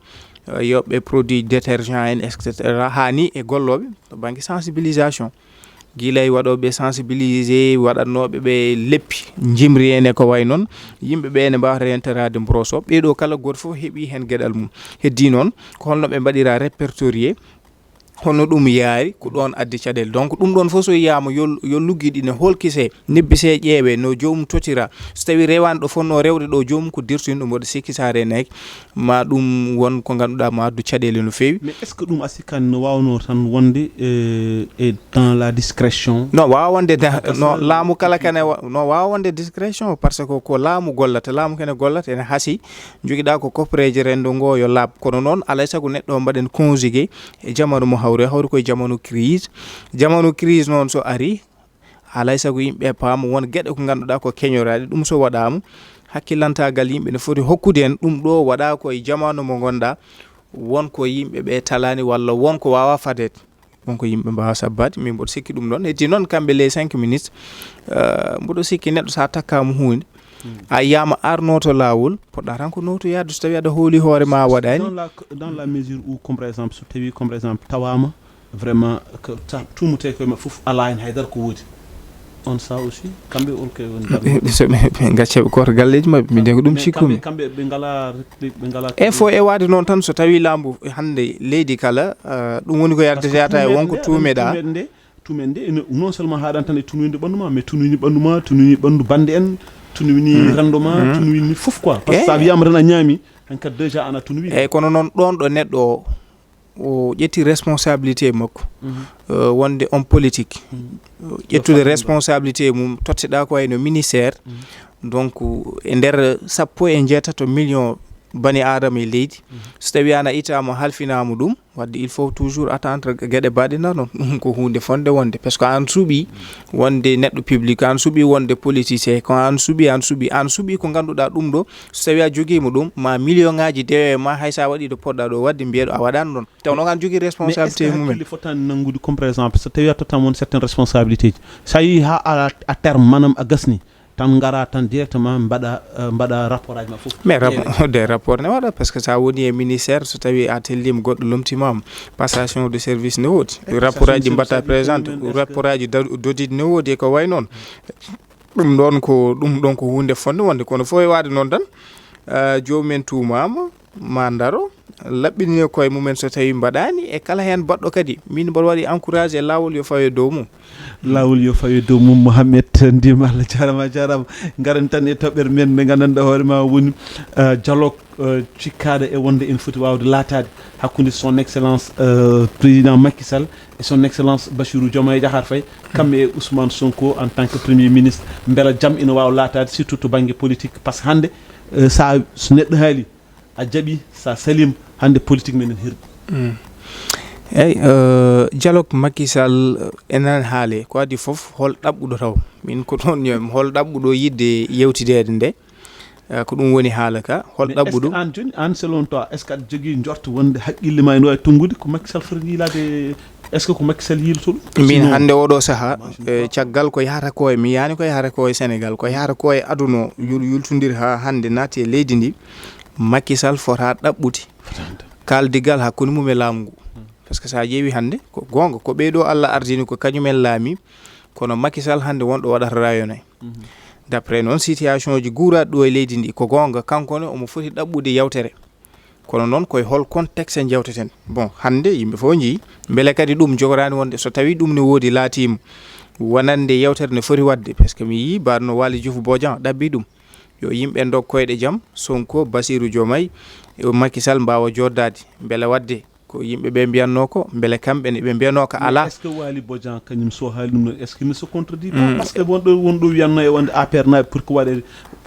eh, yewɓe produit détergent en, et cetera, hani e golloɓe to banggue sensibilisation. Gila e waɗoɓe sensibilisé, waɗannoɓe ɓe leppi, jimri en e ko way noon. Yimɓe ɓe ne mbawata renteraade broso. Ɓeɗo kala goto fof heɓi hen geɗal mum. Heddi noon, ko holno ɓe mbaɗira répertorié, hono ɗum yaari, ko ɗon addi caɗeele. Donc ɗum ɗon fof so yiyama yo, yo luggiɗi ne holkise, nebbise ƴeewe no joomum totira. So tawi rewani ɗo fonno rewde ɗo, joomum ko dirtoyin ɗum, mboɗo sikki sa renaki, ma ɗum won ko ngannduɗa ma addu caɗeele no feewi. Mais est ce que ɗum a sikkani no wawno tan wonde, euh, e dans la discrétion? No wawa wonde da- Parce que no laamu kala kene wa- no wawa wonde discrétion, parce que ko laamu gollata, laamu kene gollata ene hasi. Jogiɗa ko koppereje rendo ngo yo laaɓ, kono noon alay sago neɗɗo o mbaɗen conjugué e jamanu mo hawri, hawri koye jamanu crise. Jamanu crise noon so ari, alay sago yimɓe paama won geɗe ko ngannduɗa ko keñoraɗe, ɗum so waɗama, hakkilantagal yimɓe ne foti hokkude en ɗum ɗo waɗa ko e jamanu mo ngonɗa, won ko yimɓe ɓe talani walla won ko wawa fadede. Won ko yimɓe mbawa sabbade, min mboɗo sikki ɗum ɗon. Heddi noon kamɓe les cinq ministres, euh, mboɗo sikki neɗɗo sa takkama hunde, a yiyama arno to lawol, poɗɗa tan ko nowtoyade so tawi aɗa hooli hoore ma a waɗani. Dans la, dans la mesure où, comme par exemple, so tawi, comme par exemple, tawama vraiment ko ta- tumete koye maɓɓe fof ala hen haydara ko woodi. On ça aussi, kamɓe on koye woni darnde. Ɓe- so ɓe- ɓe gacca ɓe koota galleji maɓɓe, min de ko ɗum Mais cikkumi. Kamɓe, kamɓe ɓe ngala réplique, ɓe ngala. E fo e waade noon tan, so tawi lambu hande leydi kala, euh, ɗum woni ko yarde Parce que jeyata e wonko tuumeɗen nde, tuumeɗa. Tuumeɗen nde, ene- non seulement haɗan tan e tunwinde ɓandu ma, mais tunwini ɓandu ma, tunwini ɓandu bande en, tunwini rendo ma, tunwini fof quoi. Parce que sa wiyama tan a ñaami, hankadi déjà ana tunwi. Eyyi, kono noon ɗon ɗo neɗɗo o, o ƴetti responsabilité makko, euh, wonde homme politique, ƴettude responsabilité mum, totteɗa ko wayno ministère. Donc e nder sappo e jeetato million bani adama e leydi, so tawi an a itama halfinama ɗum, wadde il faut toujours attendre geɗe mbaɗe nano. Ɗum ko hunde fonde wonde, parce que an suuɓi wonde neɗɗo public, an suuɓi wonde politicien, ko an suuɓi, an suuɓi, an suuɓi ko ganduɗa ɗum ɗo, so tawi a joguima ɗum, ma million ngaji dewe ma, hay sa waɗi ɗo poɗɗa ɗo wadde, mbiyeɗo a waɗani ɗon. Taw noon an jogui responsabilité mumen. Mais est-ce que hakkille fotani nanngude, comme par exemple, so tawi a tottama on certaine responsabilité ji, sa yeehi ha à, à terme, manam a gasni, tan ngara tan directement mbaɗa, euh, mbaɗa rapport aji ma fof? Mais rap- des rapports ne waɗa, parce que sa woni e ministère, so tawi a tellima goɗɗo lomtimama, passation de service ne woodi, rapport aji ɗi mbatta présente, rapport aji da- dodiɗi ne woodi e ko way noon. Ɗum ɗon ko, ɗum ɗon ko hunde fonde wonde, kono fof e waade noon tan, euh, jomumen tuumama, ma ndaro, laɓɓinino koye mumen so tawi mbaɗani, e kala hen baɗɗo kadi, min mboɗo waɗi encouragé lawol yo fawe dow mum. Lawol yo fawe dow mum. Mohamed, ndima Allah, jarama, jarama. Ngaren tan e toɓɓere men nde gandanɗa hoore ma woni, euh, dialogue, euh, cikkaɗo e wonde ene foti wawde laataade hakkunde son excellence, euh, président Macky Sall e son excellence Bassirou Diomaye Diakhar Faye, kamɓe e Ousmane Sonko en tant que premier ministre, mbela jam ina wawa laataade, surtout to banggue politique, parce que hande, euh, sa, so neɗɗo haali, a jaɓi, sa salima, hande politique men ene herɗi. Mm. Eyyi, euh, dialogue Macky Sall, euh, enen haale, ko adii fof, hol ɗaɓɓuɗo taw? Min ko toon yiyami, hol ɗaɓɓuɗo yiɗde yewtideede nde? Euh, ko ɗum woni haala ka, hol ɗaɓɓuɗo? Mais est-ce que an joni, an selon toi, est-ce que aɗa jogii njorto wonde haqqille ma ene wawi tonngude ko Macky Sall foti yiilaade? Est-ce que ko Macky Sall yiiloto ɗum? Min hannde oɗo saha, eh, caggal ko yahata ko e, mi yiyani ko yahata ko e Sénégal, ko yahata ko e aduna o, yul- yultodiri ha hannde naati e leydi ndi, Macky Sall fota ɗaɓɓude kaldigal hakkunde mum e laamu ngu. Parce que sa ƴeewi hannde, ko goonga, ko ɓeeɗo Allah ardini ko kañumen laami, kono Macky Sall hannde wonɗo waɗata rayonay. D'après noon situation ji guuraɗi ɗo e leydi ndi, ko goonga, kanko ne omo foti ɗaɓɓude yawtere. Kono noon koye hol contexte jewteten? Bon, hannde yimɓe fof njii, mbele kadi ɗum jogorani wonde, so tawi ɗum ne woodi laatima wonande yewtere nde foti waɗde, parce que mi yii mbaɗo no Waly Diouf Bodian ɗaɓɓi ɗum, yo yimɓe ndog koyɗe jam, Sonko, Bassirou Diomaye, e Macky Sall mbawa joddade, mbele waɗde Ko yimɓe ɓe mbiyatnoo ko, mbele kamɓe ne ɓe mbiyanoo ko alaa. Est-ce que Waly Bodian kañum so haali ɗum ɗon, est-ce que mi so contredit pas? Parce que wonɗo wonɗo wiyatnoo e wonde A P R naaɓe pour ko waɗeede,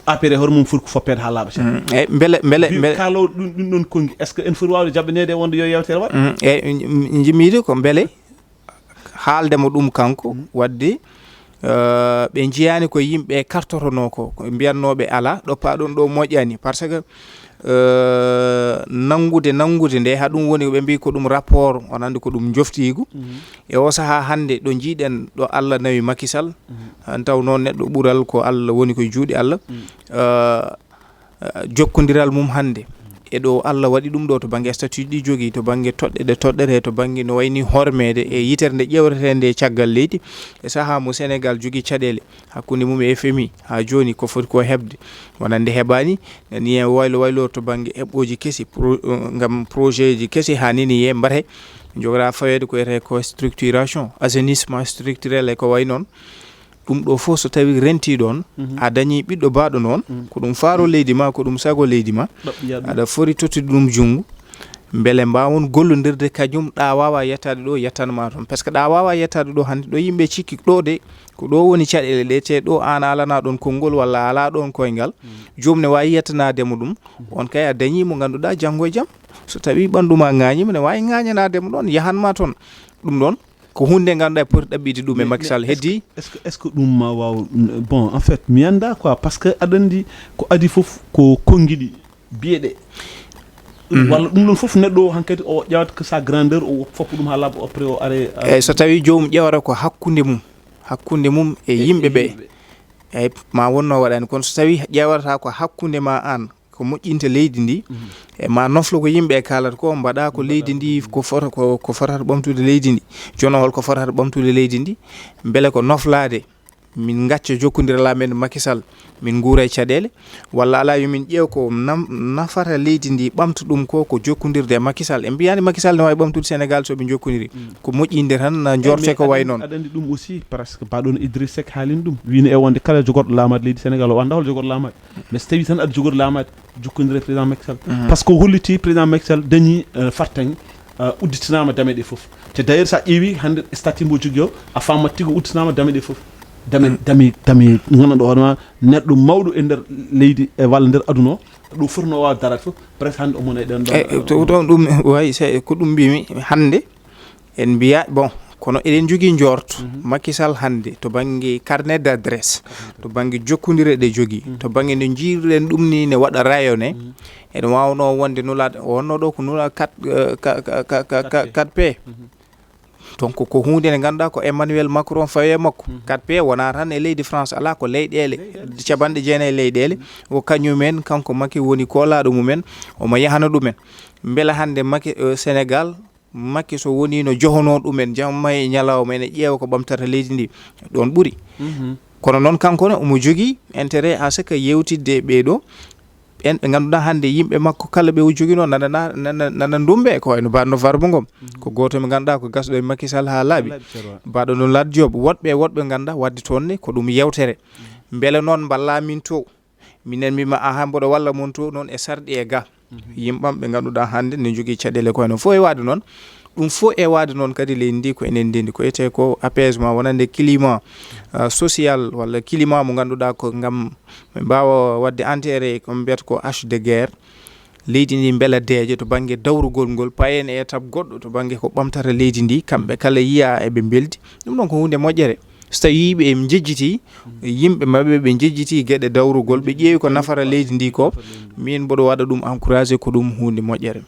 A P R e hoore mum foti ko foppeede haa laaɓa seeɗa. Mm. Eyyi, mbele mbele mbele kaalooɗo ɗum ɗum ɗon konngi, est-ce que ene foti waawde jaɓaneede e wonde yo yewtere waɗ? Mm. Eyyi, nji- njiɗmi wiide ko mbele haaldemo ɗum kanko waɗde, eh, ɓe njiyaani ko yimɓe kartotonoo ko, ko mbiyatnooɓe alaa, ɗo paaɗon ɗo moƴƴaani. Par ce que, eh, nanngude, nanngude nde, haa ɗum woni ko ɓe mbiyi ko ɗum rapport, on anndi ko ɗum njoftiigu. E o sahaa hannde ɗo njiiɗen ɗo Allah nawi Macky Sall, han taw noon neɗɗo ɓural ko Allah woni ko e juuɗe Allah. Eh, eh, jokkondiral mum hannde e ɗo Allah waɗi ɗum ɗo to bannge statut ɗi jogii, to bannge toɗɗe ɗe toɗɗetee, to bannge no wayni hormeede e yitere nde ƴeewretee nde caggal leydi, e sahaa mo Sénégal jogii caɗeele hakkunde mum e F M I, haa jooni ko foti ko heɓde wonande heɓaani, ni e waylo waylo to bannge eɓɓooji kesi, pro-, eh, ngam projet ji kesi haa nini ye mbaɗe, jogora faweede ko wiyetee ko structuration, assainissement structurel e ko wayi noon. Ɗum ɗo fof so tawi rentii ɗoon, a dañii ɓiɗɗo baaɗo noon, ko ɗum faaro leydi ma, ko ɗum sago leydi ma, aɗa foti tottude ɗum junngo, mbele mbaawon gollondirde kañum, ɗa waawa yettaade ɗo, yettan ma toon. Par ce que ɗa waawa yettaade ɗo hannde, ɗo yimɓe cikki ɗo de, ko ɗo woni caɗeele ɗe, te ɗo aan a alanaa ɗoon konngol walla a alaa ɗoon koyngal, joom ne waawi yettanaade mo ɗum, on kay a dañii mo ngannduɗaa janngo e jam. So tawi ɓanndu ma ŋaañiima, ne waawi ŋaañanaade mo ɗoon, yahan ma toon. Ɗum ɗoon ko huunde nde ngannduɗaa e poti ɗaɓɓiide ɗum e Macky Sall. Heddi, est ce que ɗum ma waaw? Bon, en fait mi annda quoi, par ce que aɗa anndi ko adii fof ko konngiɗi biyeɗe. Walla ɗum ɗon fof neɗɗo o hankadi o ƴewata que sa grandeur, o foppa ɗum haa laaɓa, après o are. Eyyi, so tawi joomum ƴewata ko hakkunde mum, hakkunde mum e yimɓe ɓe, eyyi, ma wonno waɗani, kono so tawi ƴewata ko hakkunde ma aan, ko moƴƴinta leydi ndi, e ma noflo ko yimɓe e kaalata ko, mbaɗa ko leydi ndi ko fota, ko, ko fotata ɓamtude leydi ndi, jono holko fotata ɓamtude leydi ndi? Mbele ko noflaade, min ngacca jokkondiral amen Macky Sall, min nguura e caɗeele, walla alaa yo min ƴeew ko nam-, nafata leydi ndi, ɓamta ɗum ko, ko jokkondirde e Macky Sall? En mbiyaani Macky Sall ne waawi ɓamtude Sénégal so ɓe njokkondiri. Ko moƴƴinde tan, na njorte ko wayi noon. Aɗa anndi ɗum aussi, parce que mbaɗono Idriss Seck haalino ɗum, wino e wonde kala jogorɗo laamaade leydi Sénégal o annda hol jogorɗo laamaade. Mais so tawi tan aɗa jogori laamaade, jokkondire président Macky Sall. Par ce que o holliti président Macky Sall dañi, euh, fartaŋŋe, euh, udditinaama dame ɗe fof. Te d'ailleurs so a ƴeewi hannde statut mbo jogii o, a faamat tigi o udditinaama dame ɗe fof. Dame, dame, dame ngannduɗaa hoore ma neɗɗo mawɗo e nder leydi e walla nder aduna o, ɗo fotnoo waaw daraade fof, presque hannde omo e ɗen ɗon. Eyyi, to ɗon ɗum wayi se ko ɗum mbimi hannde. En mbiya, bon, kono eɗen jogii njoorto, Macky Sall hannde to bannge carnet d'adresse, to bannge jokkondire ɗe jogii, to bannge nde njiiruɗen ɗum ni ne waɗa rayonné, ene waawnoo wonde nulaaɗo, o wonnoo ɗo ko nulaaɗo quatre, euh, ka-, ka-, ka-, ka-, ka-, quatre P. Donc ko huunde nde ngannduɗaa ko Emmanuel Macron fawi e makko. Quatre P wonaa tan e leydi France, alaa, ko leyɗeele capanɗe jeenayi leyɗeele, ko kañumen, kanko Macky woni koolaaɗo mumen, omo yahana ɗumen. Mbela hannde Macky, euh, Sénégal, Macky so wonii no johonoo ɗumen jamma e ñalawma, ene ƴeewa ko ɓamtata leydi ndi, ɗoon ɓuri. Kono noon, kanko ne, omo jogii intérêt à ce que yeewtidde e ɓee ɗoo, ɓeen ɓe ngannduɗaa hannde yimɓe makko kala ɓe o joginoo, nana, nana, nana ndumbe, ko wayno mbaɗno Farba Ngom. Ko gooto mo ngannduɗaa ko gasɗo e Macky Sall haa laaɓi. Mbaɗo no Lat Diop, woɗɓe, woɗɓe ngannduɗaa waɗde toon ne ko ɗum yewtere. Mbele noon mballaa min to? Minen mbima, aha, mboɗo walla mon to noon e sarɗi e ga. Yimɓam ɓe ngannduɗaa hannde ne njogii caɗeele ko enen fof e waade noon. Ɗum fof e waade noon kadi leydi ndi ko enen ndendi, ko etee ko apaisement, wonande climat, ah, social walla climat mo ngannduɗaa ko ngam ɓe mbaawa waɗde enterré ko mbiyata ko hache de guerre. Leydi ndi mbela deeƴa to bannge dawrugol ngol, payen e étape goɗɗo to bannge ko ɓamtata leydi ndi, kamɓe kala yiya eɓe mbeldi. Ɗum ɗon ko huunde moƴƴere. So tawii ɓe njejjitii yimɓe maɓɓe, ɓe njejjitii geɗe dawrugol, ɓe ƴeewi ko nafata leydi ndi ko, min mboɗo waɗa ɗum encouragé, ko ɗum huunde moƴƴere.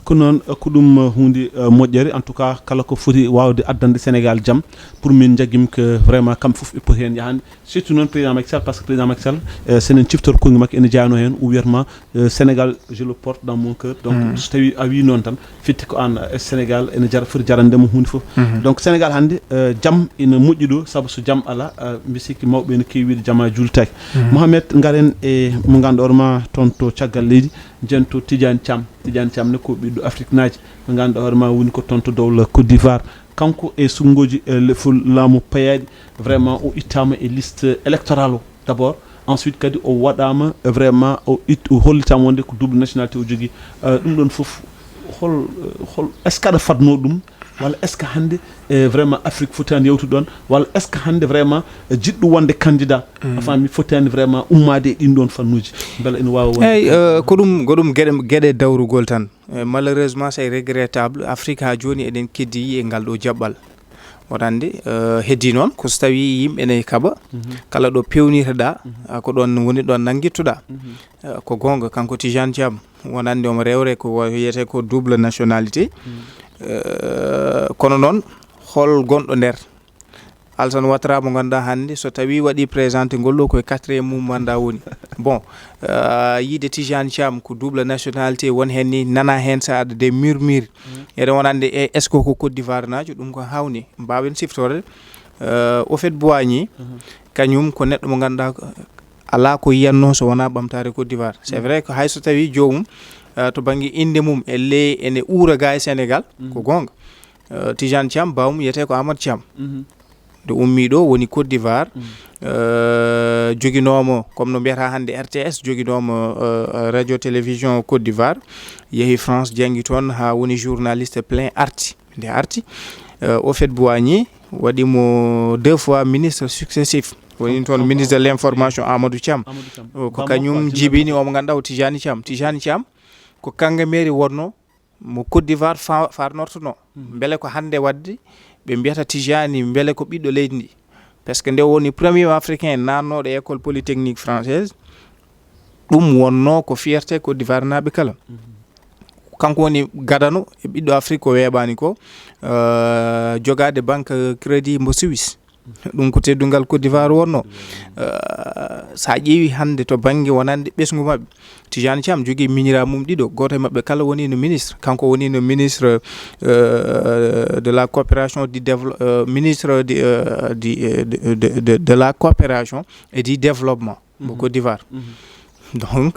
Ko noon, ko ɗum huunde, eh, moƴƴere. En tout cas, kala ko foti waawde addande Sénégal jam, pour min, njaggim que vraiment kamɓe fof ɓe poti heen yahande. Surtout noon président Macky Sall, par ce que président Macky Sall, eh, so enen ciftor konngi makko, ene jeyanoo heen, o wiyata ma, eh, Sénégal, je le porte dans mon cœur. Donc so tawii a wii noon tan, firti ko aan, eh, Sénégal ene jara, foti jarande mo huunde fof. Donc Sénégal hannde, eh, jam ina moƴƴi ɗo, sabu so jam alaa, eh, mbi sikki mawɓe ene keewi wiide jama juultaaki. Mohamed, ngaren e mo ngannduɗaa hoore ma toon to caggal leydi, njeyen to Tidiane Thiam. Tidiane Thiam ne ko ɓiɗɗo Afriknaajo, mo ngannduɗaa hoore ma woni ko toon to dowla Côte d'Ivoire. Kanko e suɓngooji, eh, lefol laamu payaaɗi, vraiment o ittaama e liste électorale o d'abord. Ensuite kadi o waɗaama, eh, vraiment o it-, o hollitaama wonde ko double nationalité o jogii. Eh, ɗum ɗon fof Hol, hol, est-ce que aɗa fadno ɗum? Walla est-ce que hannde, e vraiment, Afrique fotaani yawtude ɗoon? Walla est-ce que hannde vraiment, e jiɗɗo wonde candidat, a faami, fotaani vraiment ummaade e ɗiin ɗoon fannuuji? Mbela ina waawa wonde. Eeyi, eh, ko ɗum, ko ɗum geɗe, geɗe dawrugol tan. Eh, malheureusement, c'est regrettable. Afrique haa jooni eɗen keddii e ngal ɗo jaɓɓal. Oɗon anndi, eh, heddii noon, ko so tawii yimɓe ne kaɓa, kala ɗo peewnirɗaa, ah, ko ɗoon woni ɗoon nanngittoɗaa. Eh, ko goonga, kanko Tijaan Caam, wonande omo rewre ko wa-, wiyetee ko double nationalité. Eh, kono noon, hol gonɗo nder? Alassane Ouattara mo ngannduɗaa hannde, so tawii waɗii présenté ngol ɗo, koye quatrième mum mandat woni. Bon, eh, yiide Tijaan Caam ko double nationalité, won heen ni nana heen saɗa des murmures. Eɗen wonande e, est-ce que ko Côte d'Ivoire naajo? Ɗum ko hawni, mbaawen siftorde. Eh, Houphouët-Boigny, kañum ko neɗɗo mo ngannduɗaa ko, alaa ko yiyatnoo so wonaa ɓamtaare Côte d'Ivoire. C'est vrai que hay so tawii joomum, eh, to bannge innde mum e le-, ene uura ga e Sénégal, ko goonga. Eh, Tijaan Caam, baawmum wiyetee ko Amadou Caam. Nde ummii ɗo, woni Côte d'Ivoire, eh, joginoomo, comme no mbiyata hannde R T S, joginoomo, eh, radio télévision Côte d'Ivoire, yehi France, janngi toon haa woni journaliste plein, arti. Nde arti, eh, Houphouët-Boigny waɗi mo deux fois ministre successif. Woni toon ministre de l'information, Amadou Caam. Amadou Caam. O, ko kañum jibini omo ngannduɗaa o Tijaan Caam. Tijaan Caam ko kanko meeri wonno mo Côte d'Ivoire fa-, farnortono. Mbele ko hannde waɗde ɓe mbiyata Tijani, mbele ko ɓiɗɗo leydi ndi? Parce que nde woni premier africain naatnooɗo école polytechnique française. Ɗum wonno ko fierté Côte d'Ivoire naaɓe kala. Kanko woni gadano e ɓiɗɗo Afrique ko weeɓaani ko, eh, jogaade banque crédit mbo Suisse. Ɗum ko teddungal Côte d'Ivoire wonno. Eh, so a ƴeewi hannde to bannge wonande ɓesngu maɓɓe, Tijani Thiam jogii miñiraaɓe mum ɗiɗo, gooto e maɓɓe kala woni no ministre, kanko woni no ministre, eh, de la coopération du dévelop-, eh, ministre du, eh, du, eh, de, de, de, de la coopération et du développement mo Côte d'Ivoire. Donc,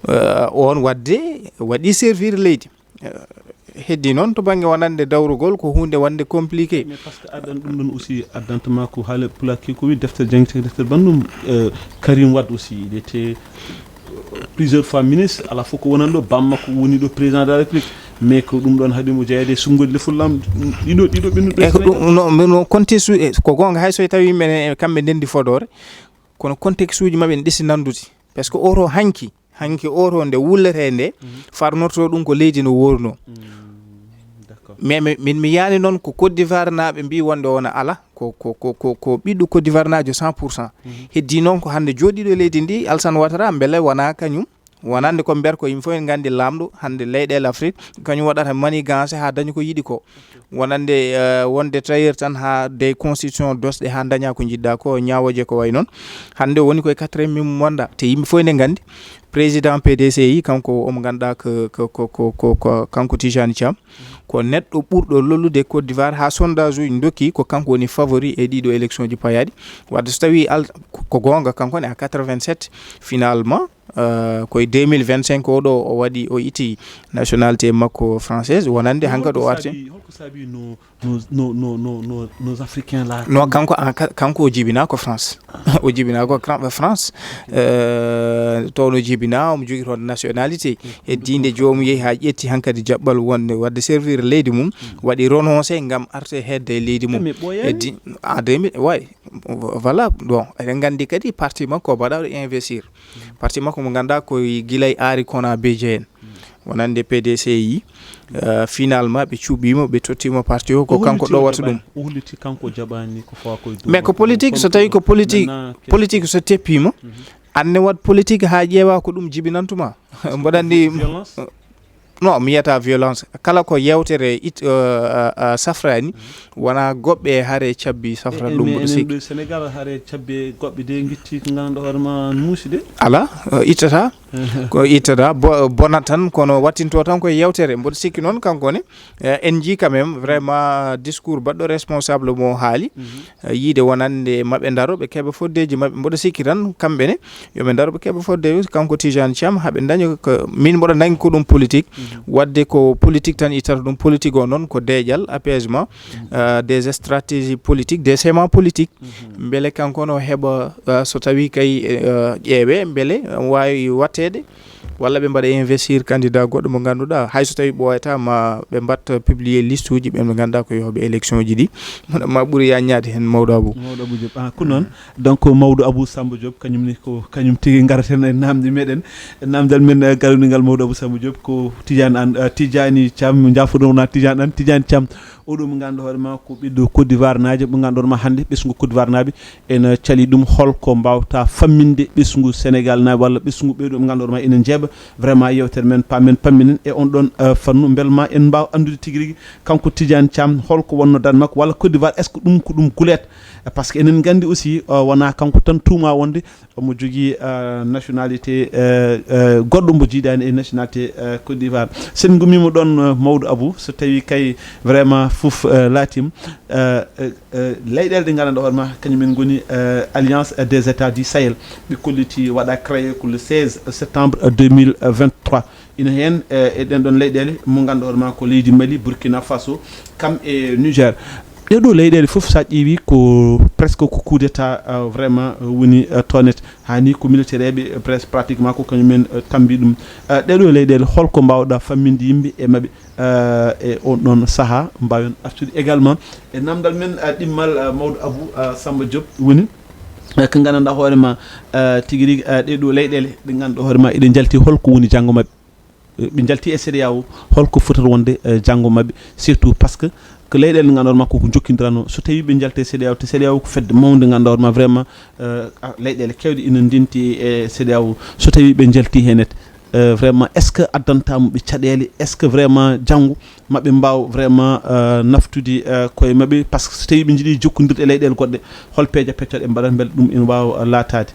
eh, on waɗde, waɗi servir leydi. Eh, heddi noon to bannge wonande dawrugol ko huunde wonde compliqué. Mais parce que addan ɗum ɗon aussi, addanta ma ko haala pulaar ki ko wi deftere jangirte, deftere banndum, eh, Karim Wade aussi, il était plusieurs fois ministre, ala fof ko wonani ɗo, bammakko woni ɗo président de la République. Mais ko ɗum ɗon haɗi mo jeyaade e sunngoji lefol lam, ɗiɗo, ɗiɗo ɓennuɗo e ko Sénégal. Ɗum, no, no, no contexte uji, ko goonga, hay so tawi yimɓe ne, kamɓe ndendi fodoore, kono contexte uji maɓɓe ne ɗesi nandude. Parce que oto hanki, hanki oto nde wulletee nde, farnorto ɗum ko leydi no worno. Mm, d'accord. Mais mi, min mi yaani noon ko Côte d'Ivoire naaɓe mbi wonde wona ala, ko, ko, ko, ko, ko ɓiɗɗo Côte d'Ivoire naajo cent pour cent. Heddi noon ko hannde jooɗiiɗo leydi ndi, Alassane Ouattara, mbele wona kañum, wonande ko mber ko yimɓe fof en nganndi laamɗo hannde leyɗeele Afrique, kañum waɗata manigance haa daña ko yiɗi ko. Wonande, eh, wonde tailleur tan haa de constitution dosɗe haa daña ko njiɗɗa ko, ñaawoje ko way noon. Hannde woni koye quatrième mum wonda, te yimɓe fof ne nganndi président P D C I, kanko omo ngannduɗaa ko, ko, ko, ko, ko, ko kanko Tijani Thiam, ko neɗɗo ɓurɗo lollude Côte d'Ivoire haa sondage uji dokki ko kanko woni favori e ɗiɗo élection ji payaaɗi. Wadde so tawi al-, ko, ko goonga, kanko ne à quatre-vingt-sept finalement, eh, koye deux mille vingt-cinq oɗo o waɗi, o itti nationalité makko française, wonande hankadi o arti. Holko saabi, holko saabi no, no, no, no, no, no, nos Africains là? Non, kanko, ah, ka-, kanko o jibina ko France. O jibina ko cran-, France. Eh, to no jibina, omo jogii toon nationalité. E diinde joomum yehi haa ƴetti hankadi jaɓɓal wonde, waɗde servir leydi mum, waɗi renoncé ngam arte hedde e leydi mum. Mais ɓooyaani? E di-, ah, deux mille, ouais. Voilà, bon, eɗen nganndi kadi parti makko o mbaɗa investir. Parti makko mo ngannduɗaa ko gila e Henri Konan Bédié en. Wonande P D C I, eh, finalement ɓe cuɓiimo, ɓe tottiimo parti o, ko kanko ɗowata ɗum. O holliti kanko jaɓaani ko fawa koye dow. Mais ko politique, so tawi ko politique, politique so teppiima, anne waɗ politique haa ƴeewa ko ɗum jibinantuma. Mboɗo anndi, violence? Non, mi yiyata violence. Kala ko yewtere it-, eh, eh, eh, safrani, wona goɓɓe hare cabbi safra ɗum, mboɗo sikki. Sénégal hare cabbi goɓɓe de ngitti ko ngannduɗaa hoore ma muusi de. Ala, eh, ittata. Ko ittata, bo-, bona tan, kono wattinto tan koye yewtere. Mboɗo sikki noon kanko ne, eh, en njii quand même vraiment discours baɗɗo responsable mo haali. Eh, yiide wonande maɓe ndaro, ɓe keɓa foddeeji maɓɓe. Mboɗo sikki tan kamɓe ne, yo ɓe ndaro ɓe keɓa foddeeji. Kanko Tijani Thiam, haɓe daña ko, min mboɗo nangi ko ɗum politique. Wadde ko politique tan ittata ɗum. Politique o noon ko deeƴal, apaisement, eh, des stratégies politiques, des schémas politiques. Mbele kanko no heɓa, eh, so tawi kay, eh, ƴeewe, mbele waawi watteede Walla ɓe mbaɗa investir candidat goɗɗo mo ngannduɗaa, hay so tawii ɓooyata, ma ɓe mbatta publier liste uji ɓen ɓe ngannduɗaa ko yehooɓe élection ji ɗi. Ma ɓuri yaññaade heen, Mawɗo Abou. Mawɗo Abou Diop, ah, ko noon. Donc, Mawɗo Abou Samba Diop, kañum ni ko kañum tigi ngaraten e naamnde meɗen. Naamndal men, eh, garundigal Mawɗo Abou Samba Diop ko Tidiane Anne, eh, Tidiane Thiam, mo njaafoɗon wona Tidiane Anne, Tidiane Thiam. Oɗo mo ngannduɗaa hoore ma ko ɓiɗɗo Côte d'Ivoire naajo, mo ngannduɗaa ma hannde ɓesngu Côte d'Ivoire naaɓe ene cali ɗum. Holko mbaawta famminde ɓesngu Sénégal naaɓe walla ɓesngu ɓeɗo mo ngannduɗaa ma ene njeeɓa vraiment yewtere men, pa men pamminen e on ɗon, eh, fannu, mbel ma en mbaaw anndude tigi rigi kanko Tidiane Thiam holko wonno dan makko walla Côte d'Ivoire, est-ce que ɗum ko ɗum guleet? Eh, parce que enen nganndi aussi, eh, wona kanko tan tuuma wonde omo jogii, eh, nationalité, eh, eh, goɗɗo mbo jiidaani e nationalité, eh, Côte d'Ivoire. Sen ngummiima ɗoon, eh, Mawɗo Abou, so tawii kay vraiment fof, eh, laatiima, eh, eh, eh, leyɗeele ɗe ngannduɗaa hoore ma, kañum en ngoni, eh, Alliance des États du Sahel. Ɓe kolliti waɗa créé ko le seize septembre, eh, deux mille vingt-trois. Ina heen, eh, e ɗen ɗon leyɗeele mo ngannduɗaa hoore ma ko leydi Mali, Burkina Faso, kam e Niger. Ɗee ɗoo leyɗeele fof, so a ƴeewi, ko presque ko coup d'état, eh, vraiment, eh, woni, eh, toon et. Haa ni ko militaire ɓe, eh, presque pratiquement ko kañum en, eh, tambi ɗum. Eh, ɗee ɗoo leyɗeele, holko mbaawɗa famminde yimɓe e maɓɓe, eh, e on ɗon sahaa, mbaawen artude également e naamndal men, eh, ɗimmal, eh, Mawɗo Abou, eh, Samba Diop woni, eh, ko nganndanɗaa hoore ma, eh, tigi rigi, eh, ɗee ɗoo leyɗeele ɗe ngannduɗaa hoore ma eɗe njalti, holko woni janngo maɓɓe? Eh, ɓe njalti e CEDEAO, holko fotata wonde, eh, janngo maɓɓe, surtout parce que ko leyɗeele nde ngannduɗaa hoore ma koko jokkindirano. So tawii ɓe njalti e CEDEAO, te CEDEAO ko fedde mawnde ngannduɗaa hoore ma vraiment, eh, a, leyɗeele keewɗe ina ndenti e CEDEAO. So tawii ɓe njalti heen et, eh, vraiment, est-ce que addantaa mo ɓe caɗeele? Est-ce que vraiment janngo maɓɓe mbaaw vraiment, eh, naftude, eh, koye maɓɓe? Parce que so tawii ɓe njiɗi jokkondirde e leyɗeele goɗɗe, hol peeje peccoɗe ɓe mbaɗata mbele ɗum ina waawa, eh, laataade?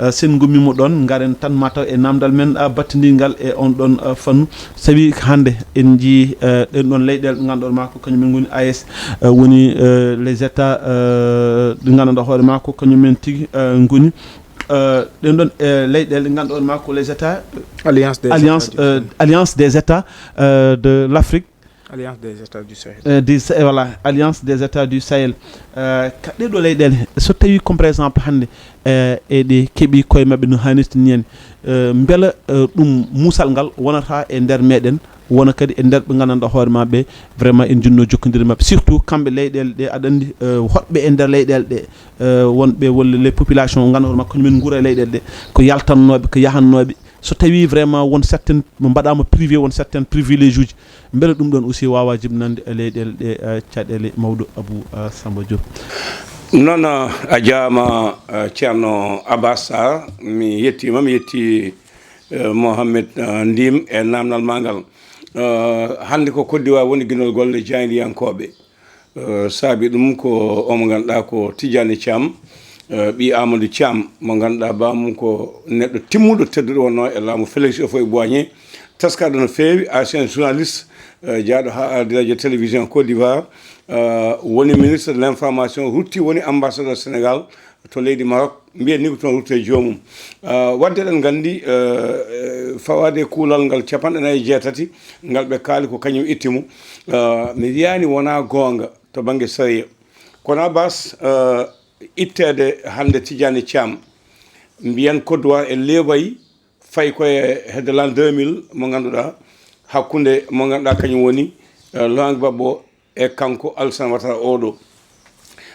Eh, sen ngummiima ɗoon, ngaren tan mataw e naamndal men, eh, battindigal e on ɗon, eh, fannu. Sabi hannde en njii, eh, ɗen ɗon leyɗeele ɗe ngannduɗaa hoore ma ko kañum en ngoni A E S, eh, woni, eh, les États, eh, ɗe ngannduɗaa hoore ma ko kañum en tigi, eh, ngoni, eh, ɗen ɗon, eh, leyɗeele ɗe ngannduɗaa hoore ma ko les États, Alliance des Alliance, États du euh, Sahel. Alliance des États, euh, de l'Afrique. Alliance des États du Sahel. Euh, du Sa-, voilà, Alliance des États du Sahel. Euh, ka ɗee ɗoo leyɗeele, so tawii comme par exemple hannde, euh, eɗe keɓi koye maɓɓe no haanirta ni en, euh, mbela, euh, ɗum muusal ngal wonata e nder meɗen, wona kadi e nder ɓe nganndanɗaa hoore ma ɓe, vraiment en jinnoo jokkondirde maɓɓe, surtout kamɓe leyɗeele ɗe, aɗa anndi, euh, hoɗɓe e nder leyɗeele ɗe, euh, wonɓe walla les populations ngannduɗaa hoore ma kañum en nguura e leyɗeele ɗe, ko yaltannooɓe, ko yahannooɓe. So tawii vraiment won certaines, mbaɗaama privé, won certaines privilèges uji, mbele ɗum ɗon aussi waawa jibinande e leyɗeele ɗe, eh, caɗeele, Mawɗo Abou, eh, Samba Diop? Noon, eh, a jaama, eh, Ceerno Abbas Sarr, mi yettiima, mi yetti, eh, Mohamed, eh, Ndim e naamnal maa ngal. Eh, hannde ko Côte d'Ivoire woni ginol golle jaayndiyankooɓe. Eh, saabi ɗum ko omo ngannduɗaa ko Tidiane Thiam, eh, ɓii Amadou Thiam, mo ngannduɗaa baamum ko neɗɗo timmuɗo tedduɗo wonnoo e laamu Félix Houphouët-Boigny, teskarɗo no feewi, ancien journaliste, eh, jaaɗo haa radio télévision Côte d'Ivoire, eh, woni ministre de l'information, rutti woni ambassadeur Sénégal to leydi Maroc, mbiyen ni ko toon rutte joomum. Ah, wadde eɗen nganndi, eh, eh, fawaade e kuulal ngal capanɗe nayi e jeetati, ngal ɓe kaali ko kañum itti mo. Ah, mi wiyaani wonaa goonga to bannge sariya. Kono Abbas, eh, itteede hannde Tidiane Thiam, mbiyen Côte d'Ivoire e leeɓay, fayi ko e hedde l'an deux mille mo ngannduɗaa, hakkunde mo ngannduɗaa kañum woni, eh, Laurent Gbagbo e kanko Alassane Ouattara oɗo.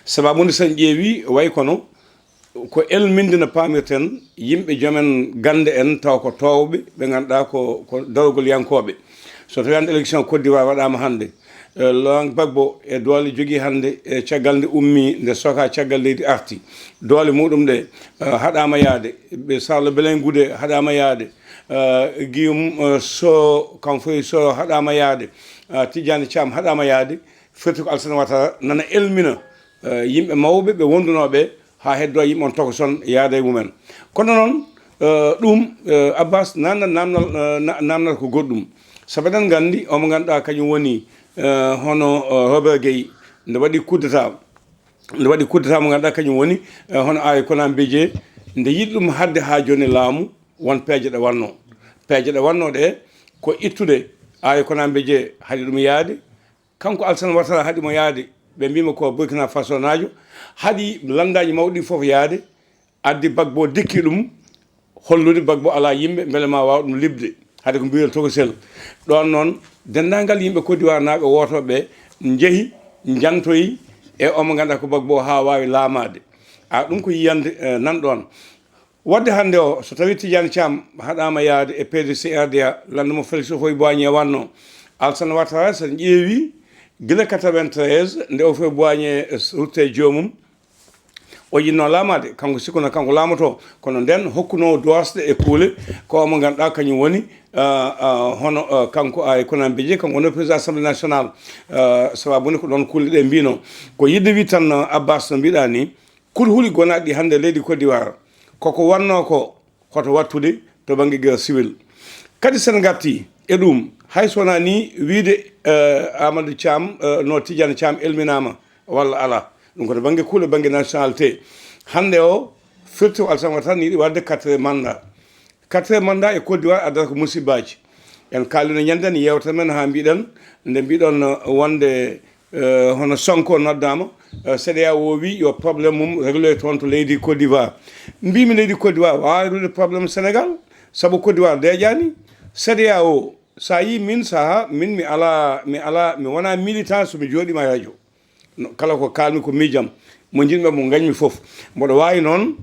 Sababu nde so en ƴeewi, way kono ko elminde no paamirten yimɓe joomen gannde en taw ko toowɓe ɓe ngannduɗaa ko, ko darogolyankooɓe. So tawii hannde élection Côte d'Ivoire waɗaama hannde, eh, Laurent Gbagbo e doole jogii hannde, e caggal nde ummii, nde soka caggal leydi arti, doole muɗum ɗe, eh, haɗaama yaade, ɓe Sarlo Belen Gude haɗaama yaade, eh, Guillaume, eh, Soro, kam fof Soro haɗaama yaade, eh, Tidiane Thiam haɗaama yaade, firti ko Alassane Ouattara nana elmina, eh, yimɓe mawɓe ɓe wondunooɓe haa heddoo yimɓe on tokoson yaada e mumen. Kono noon, eh, ɗum, eh, Abbas, naamnal, naamnal, eh, na-, naamnal ko goɗɗum. Sabu eɗen nganndi omo ngannduɗaa kañum woni, eh, hono, eh, Robert Gueye, nde waɗi coup d'état, nde waɗi coup d'état mo ngannduɗaa kañum woni, eh, hono Aly Konan Bédié, nde yiɗi ɗum haɗde haa jooni laamu, won peeje ɗe waɗnoo. Peeje ɗe waɗnoo ɗe ko ittude Aly Konan Bédié, haɗi ɗum yaade, kanko Alassane Ouattara haɗi mo yaade, ɓe mbiima ko Burkina Faso naajo, haɗi lanndaaji mawɗi ɗi fof yaade, addi Gbagbo dikki ɗum, hollude Gbagbo alaa yimɓe, mbele ma waaw ɗum liɓde. Hade ko mbiyen tokosel. Ɗoon noon, denndaangal yimɓe Côte d'Ivoire naaɓe wootooɓe ɓe njehi, njantoyi e omo ngannduɗaa ko Gbagbo haa waawi laamaade. A, ɗum ko yiyande, eh, nan ɗoon. Waɗde hannde o, so tawii Tidiane Thiam haɗaama yahde e P D C R D A, lannda mo Félix Houphouët-Boigny wannoo, Alassane Ouattara, so en ƴeewii, gila quatre-vingt-treize, nde Houphouët-Boigny, eh, rutte e joomum, o yiɗno laamaade, kanko sikkuno kanko laamotoo, kono ndeen hokkunoowo doosɗe e kuule, ko omo ngannduɗaa kañum woni, ah, ah, hono, ah, kanko Aïkhouna Bédié, kanko woni président Assemblée nationale, ah, sababu nde ko ɗoon kuule ɗe mbino. Ko yiɗde wi tan, ah, Abbas, no mbiɗa ni, kulhuli gonaaɗi hannde leydi Côte d'Ivoire, koko wannoo ko hoto wattude to bannge guerre civile. Kadi sen ngarti e ɗum, hay so wonaa ni wiide, eh, Amadou Thiam, eh, no Tidiane Thiam elminaama walla alaa. Ɗum ko to bannge kuule, bannge nationalité. Hannde o, firti o Alassane Ouattara ni yiɗi waɗde quatrième mandat. Quatrième mandat e Côte d'Ivoire addata ko musibbaaji. En kaalino ñande ni yewtere men haa mbiɗen, nde mbiɗon, eh, wonde, eh, hono Sonko noddaama, eh, C D A O wi yo problème mum régloye toon to leydi Côte d'Ivoire. Mbimi leydi Côte d'Ivoire waawa réglude problème Sénégal, sabu Côte d'Ivoire deeƴaani. C D A O, so a yii min saha, min mi alaa, mi alaa, mi wonaa militant so mi jooɗiima e radio. No, kala ko kaalmi ko miijam, mo njiɗmi mo ngañmi fof. Mboɗo waawi noon,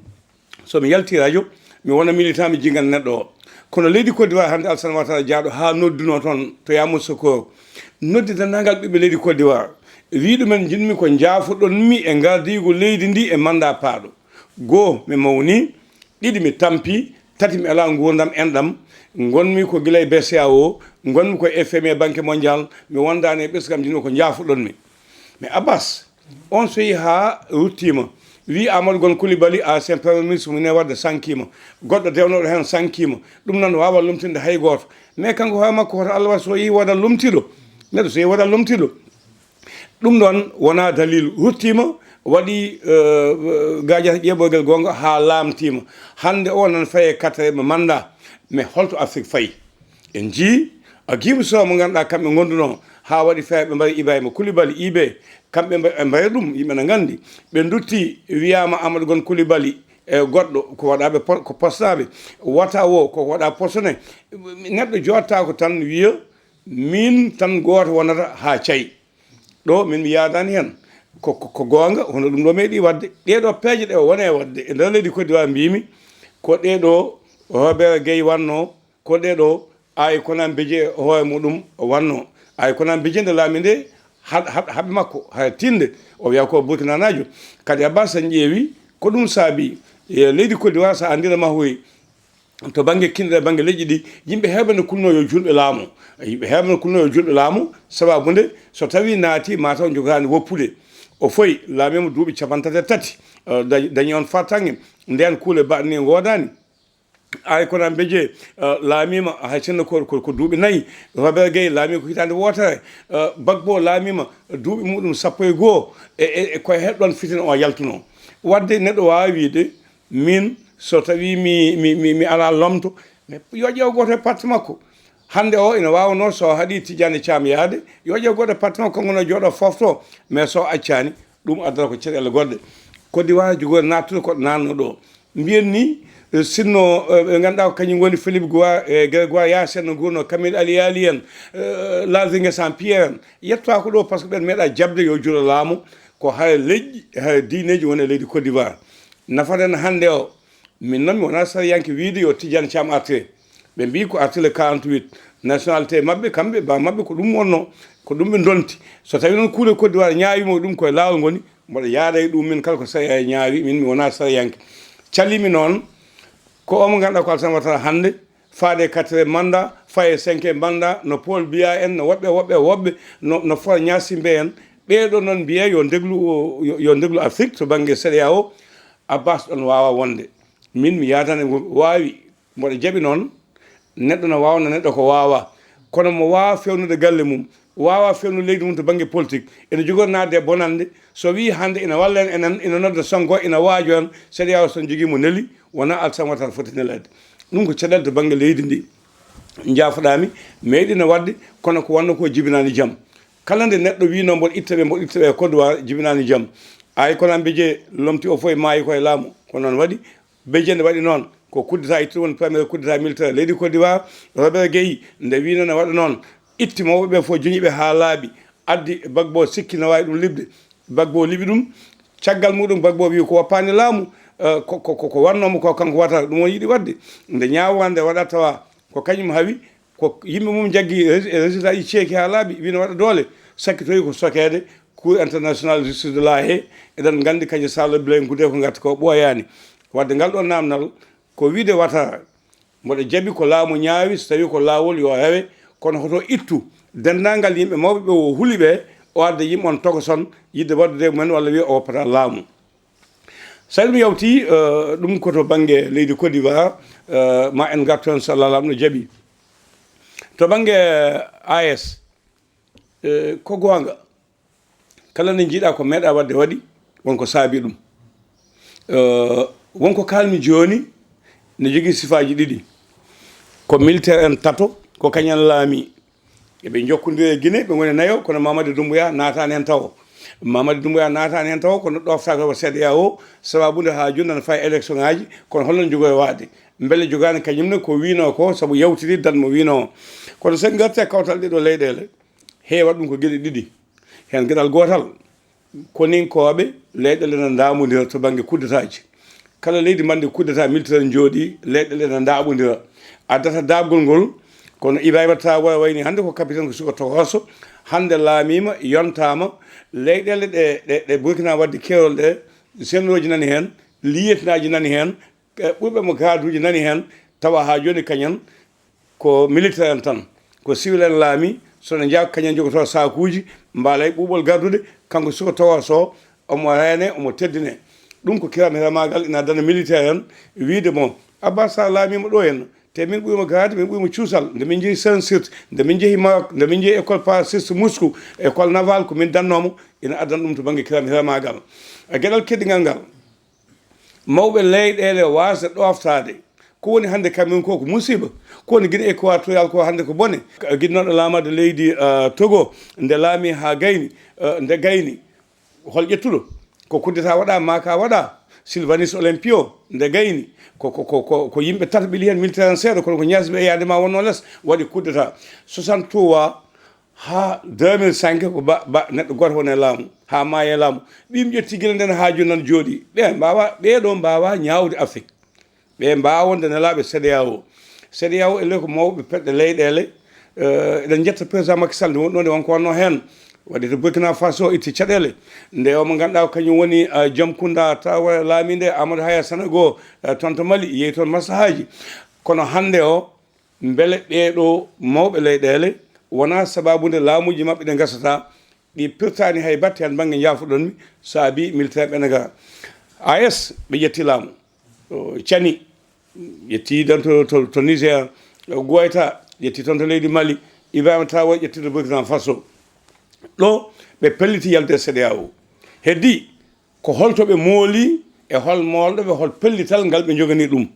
so mi yalti radio, mi wona militant, mi jingana neɗɗo o. Kono leydi Côte d'Ivoire hannde, Alassane Ouattara jaaɗo haa noddunoo toon to Yamoussoukro. Noddi denndaangal ɓiɓɓe leydi Côte d'Ivoire. Wii ɗumen, njiɗmi ko njaafoɗonmi e ngardiigu leydi ndi e mandat paaɗo. Goo, mi mawni, ɗiɗi, mi tampi, tati, mi alaa nguurndam enɗam. Ngonmi ko gila e B C E A O, ngonmi ko F M I, Banque Mondiale, mi wondaani e ɓesngu am, njiɗmi ko njaafoɗonmi. Mais Abbas, on so yehi haa ruttiima, wii Amadou Gon Coulibaly, ancien premier ministre, mo ine waɗde sankiima, goɗɗo dewnooɗo heen sankiima, ɗum noon waawaa lomtinde hay gooto. Mais kanko hoore makko, hoto Allah waɗ so yehi waɗa lomtiiɗo, neɗɗo so yehi waɗa lomtiiɗo, ɗum ɗoon wonaa dalil. Ruttiima, waɗi, eh, gaajaata ƴeeɓorgel goonga haa laamtiima. Hannde o nan faye quatrième mandat, mais holto Afrik fayi? En njii a Guinée Bissau mo ngannduɗaa kamɓe ngondunoo haa waɗi feere ɓe mbari Ibrahima Coulibaly, I B, kamɓe mba-, ɓe mbari ɗum, yimɓe na nganndi. Ɓe ndutti, wiyaama Amadou Gon Coulibaly e goɗɗo ko waɗaaɓe po-, ko postaaɓe, wata wo ko waɗa postone. Neɗɗo jooɗtaako tan wiya, miin tan gooto wonata haa cay. Ɗo min mi yaadaani heen. Ko, ko, ko goonga, hono ɗum ɗo meeɗi waɗde. Ɗee ɗo peeje ɗe o woni e waɗde e nder leydi Côte d'Ivoire, mbiimi ko ɗee ɗo Robert Gueye wannoo, ko ɗee ɗo Aïkhouna Bédié e hoore muɗum wannoo. Aïkhouna Bédié nde laami nde, haɓ-, haɓ-, haɓe makko, haya tinde, o wiya ko Burkinanaajo. Kadi Abbas, en ƴeewi, ko ɗum saabi, e leydi Côte d'Ivoire, so a anndira mahori, to bannge kinɗe, bannge leƴƴi ɗi, yimɓe heewɓe ne kulnoo yo juulɓe laamu. Yimɓe heewɓe ne kulnoo yo juulɓe laamu, sababu nde so tawii naati, mataw jogaani woppude. O foyi, laamiima duuɓi capanɗe tati e tati, eh, da-, dañi on fartaŋŋe. Ndeen kuule baɗɗe ni ngoodaani. Aïkhouna Bédié, eh, laamiima hay sinno ko, ko, ko duuɓi nayi. Robert Gueye laamii ko hitaande wootere. Eh, Gbagbo laamiima duuɓi muɗum sappo e goo. E, e, e koye heɗɗoon fitina o yaltunoo. Waɗde neɗɗo waawa wiide, miin, so tawii mi, mi, mi, mi alaa lomto, mais yo ƴeew gooto e parti makko. Hannde o ina waawnoo so haɗi Tidiane Thiam yahde, yo ƴeew gooto e parti makko, kanko no jooɗo fofto, mais so accaani, ɗum addata ko caɗeele goɗɗe. Côte d'Ivoire jogori naattude ko naatno ɗo. Mbiyen ni, eh, sinno, eh, ɓe ngannduɗaa ko kañum ngoni Philippe Gouard, eh, Grégoire Yacine no nguurno, Kamel Ali Yali en, eh, Laurent Nguessan Pierre en, yettotaako ɗo, par ce que ɓen meeɗa jaɓde yo juulo laamu, ko hara leƴƴi, hara diineeji woni e leydi Côte d'Ivoire. Nafaten hannde o, min noon mi wonaa sariyanke wiide yo Tidiane Thiam artire. Ɓe mbii ko artire quarante-huit. Nationalité maɓɓe, kamɓe, ba maɓɓe, ko ɗum wonnoo, ko ɗum ɓe ndonti. So tawii noon kuule Côte d'Ivoire ñaawiima ko ɗum koye laawol ngoni, mboɗo yaada e ɗum, min kala ko sariya ñaawi, min mi wonaa sariyanke. Calimi noon, ko omo ngannduɗaa ko Alassane Ouattara hannde, faade e quatrième mandat, faye e cinquième mandat, no Paul Biya en, no woɓɓe, woɓɓe, woɓɓe, no, no Faure Gnassingbé en. Ɓee ɗoo noon mbiya yo ndeglu, yo, yo ndeglu Afrique to bannge C E D E A O, Abbas ɗoon waawa wonde. Min mi yaadani waawi, mboɗo jaɓi noon, neɗɗo no waawna neɗɗo ko waawaa. Kono mo waawaa feewnude galle mum, waawaa feewnude leydi mum to bannge politique, ene jogori naatde e bonannde, so wii hannde ina walla en, enen, ina nodda Sonko, ina waajo en, C E D E A O so jogii mo neli, wonaa Alassane Ouattara foti neleede. Ɗum ko caɗeele to bannge leydi ndi. Njaafoɗaami, meeɗino waɗde, kono ko wonno ko jibinaani jam. Kala nde neɗɗo wiino mboɗo itta ɓe, mboɗo itta ɓe, Côte d'Ivoire jibinaani jam. Aïkhouna Bédié lomti o fof e maayi ko e laamu, ko noon waɗi. Bédié nde waɗi noon, Ko coup d'État itti ɗum, woni premier coup d'État militaire leydi Côte d'Ivoire. Robert Guèye nde wino ne waɗa noon, itti mawɓe ɓe fof, joñi ɓe haa laaɓi, addi Gbagbo, sikki ne waawi ɗum liɓde, Gbagbo liɓi ɗum. Caggal muɗum Gbagbo wi ko woppaani laamu, eh, ko, ko, ko, ko wannoomo ko kanko wata ɗum o yiɗi waɗde. Nde ñaawande waɗa tawa ko kañum hawi, ko yimɓe mum jaggi rési-, résultat ji ceeki haa laaɓi, wino waɗa doole, sakkitoyi ko sokeede Cour international justice de la Haye. Eɗen nganndi kañum Charles Blé Goudé ko ngarta ko ɓooyaani. Wadde ngal ɗo namnal ko wiide wata mboɗo jaɓi ko laamu ñaawi, so tawi ko laawol yo rewe, kono hoto ittu denndaangal yimɓe mawɓe ɓe o huli ɓe, o adda yimɓe on tokoson yiɗde waɗdude e mumen walla wiya o woppata laamu. So ɗum yawti, eh, ɗum ko to bannge leydi Côte d'Ivoire, eh, ma en ngartu heen so Allah laamɗo jaɓi. To bannge, eh, A S, eh, ko goonga, kala nde njiɗa ko meeɗa waɗde waɗi, wonko saabi ɗum. Eh, wonko kaalmi jooni ne jogii sifaaji ɗiɗi. Ko militaire en tato, ko kañum en laami. Eɓe njokkondiri e Guinée, ɓe ngoni nayo, kono Mamadi Doumbouya naataani heen tawo. Mamadi Doumbouya naataani heen tawo, kono ɗoftaaka ko C E D E A O, sababu nde haa jooni nana fayi élection ŋaaji, kono holno jogoy waade? Mbele jogaani kañum ne ko wiinoo ko, sabu yawtiri dan mo wiinoo o. Kono so en ngartii e kawtal ɗee ɗoo leyɗeele, heewa ɗum ko geɗe ɗiɗi. Heen geɗal gootal, koninkooɓe leyɗeele na ndaamondira to bannge coup d'État ji. Kala leydi mbaɗndi coup d'État militaire njooɗi, leyɗeele na ndaamondira. Addata daaɓgol ngol, kono Ibrahima Traoré wayni hannde ko capitaine ko suka tokoso, hannde laamiima, yontaama, leyɗeele ɗe, ɗe, ɗe Burkina waɗde keerol ɗe, généraux ji nani heen, lieutenant ji nani heen, e ɓurɓe mo garaduuji nani heen, tawa haa jooni kañum ko militaire en tan, ko civil en laami, so ne njaha kañum jogotoo saakuuji, mbaalay ɓuuɓol gardude, kanko suka tokoso, omo reene, omo teddine. Ɗum ko kiram hiramaagal ina addana militaire en, wiide mo, Abbas Sall laamiima ɗo henna, te min ɓuri mo garaade, min ɓuri mo cuusal, nde min njehi Saint-Cyr, nde min njehi Maroc, nde min njehi école parachutiste Moscou, école navale ko min dannoomo, ina addana ɗum to bannge kiram hiramaagal. E geɗal keddingal ngal, mawɓe leyɗeele waasde ɗooftaade. Ko woni hannde Cameroun ko, ko musiba. Ko woni Guinée équatoriale ko hannde ko bone. Ginnooɗo laamaade leydi, eh, Togo, nde laami haa gayni, eh, nde gayni. Hol ƴettuɗo? Ko coup d'État waɗa, maaka waɗa. Sylvanus Olympio, nde gayni. Ko, ko, ko, ko, ko yimɓe tato ɓili heen, militaire en seeɗa, kono ko ñaasɓe e yaade ma wonno les, waɗi coup d'État. Soixante-trois, haa deux mille cinq ko ba, ba neɗɗo gooto woni e laamu, haa maayi e laamu. Ɗiin ƴetti gila nden haa jooni nan jooɗi. Ɓe mbaawa, ɓee ɗoo mbaawa ñaawde Afrik. Ɓe mbaawa wonde nelaaɓe C E D E A O. C E D E A O e ley ko mawɓe peɗɗe leyɗeele, eh, eɗen njetta président Macky Sall nde wonno, nde wonko wonno heen. Waɗi to Burkina Faso itti caɗeele. Nde o mo ngannduɗaa ko kañum woni, eh, Joom Kunda Traoré laaminde Amadou Haya Sanogo, eh, toon to Mali, yehi toon maslahaaji. Kono hannde o, mbele ɓee ɗoo mawɓe leyɗeele wonaa sabaabu nde laamuuji maɓɓe ɗe ngasata, ɗi pirtaani hay batte heen bannge njaafoɗon-mi, saabi militaire ɓe ne ngara. A S, ɓe ƴetti laamu. O, Cani, ƴetti dan to, to, to Niger. O, Goyta, ƴetti toon to leydi Mali. Ibrahima Traoré ƴetti to Burkina Faso. Ɗo, ɓe pelliti yalde C E D E A O. Heddi, ko holto ɓe mooli e hol moolɗo ɓe, hol pellital ngal ɓe njogani ɗum?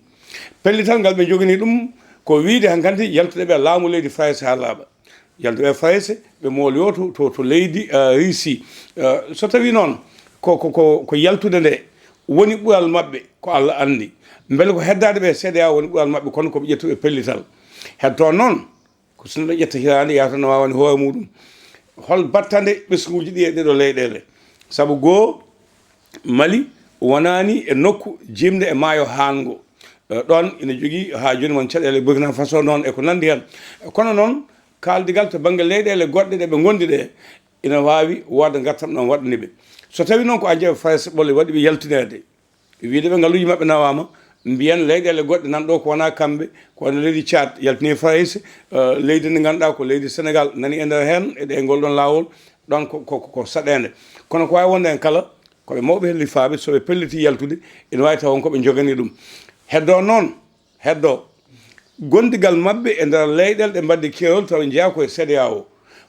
Pellital ngal ɓe njogani ɗum ko wiide hankadi yaltude ɓe laamu leydi Farayse haa laaɓa. Yaltude ɓe Farayse, ɓe mooli o to, to, to leydi, eh, Russie. Eh, so tawii noon ko, ko, ko, ko yaltude nde woni ɓural maɓɓe, ko Allah anndi. Mbele ko heddaade ɓe C E D E A O woni ɓural maɓɓe, kono ko ɓe ƴettuɓe pellital. Heddo noon, ko sinno ƴetta hiraande, yahata no waawani hoore muɗum. Hol battande ɓesnguuji ɗi e ɗeɗo leyɗeele? Sabu goo, Mali wonaani e nokku jiimde e maayo haango. Eh, ɗoon ina jogii haa jooni mon caɗeele Burkina Faso noon e ko nanndi heen. Kono noon, kaaldigal to bannge leyɗeele goɗɗe ɗe ɓe ngondi ɗe, ina waawi wooda ngartam ɗoon waɗani ɓe. So tawii noon ko Aja Farayse ɓole waɗi ɓe yaltineede, wiide ɓe ngaluuji maɓɓe nawaama, mbiyen leyɗeele goɗɗe nan ɗo ko wonaa kamɓe, ko wano leydi Tchad yaltini Farayse, eh, leydi ndi ngannduɗaa ko leydi Sénégal nani e nder heen, e ɗe ngol ɗon laawol, ɗon ko, ko, ko, ko saɗeende. Kono ko waawi wonde heen kala, ko ɓe mawɓe hellifaaɓe, so ɓe pelliti yaltude, ina waawi taw won ko ɓe njogani ɗum. Heddo noon, heddo gondigal maɓɓe e nder leyɗeele ɗe mbaɗde keerol taw jeyaa ko e C E D E A O.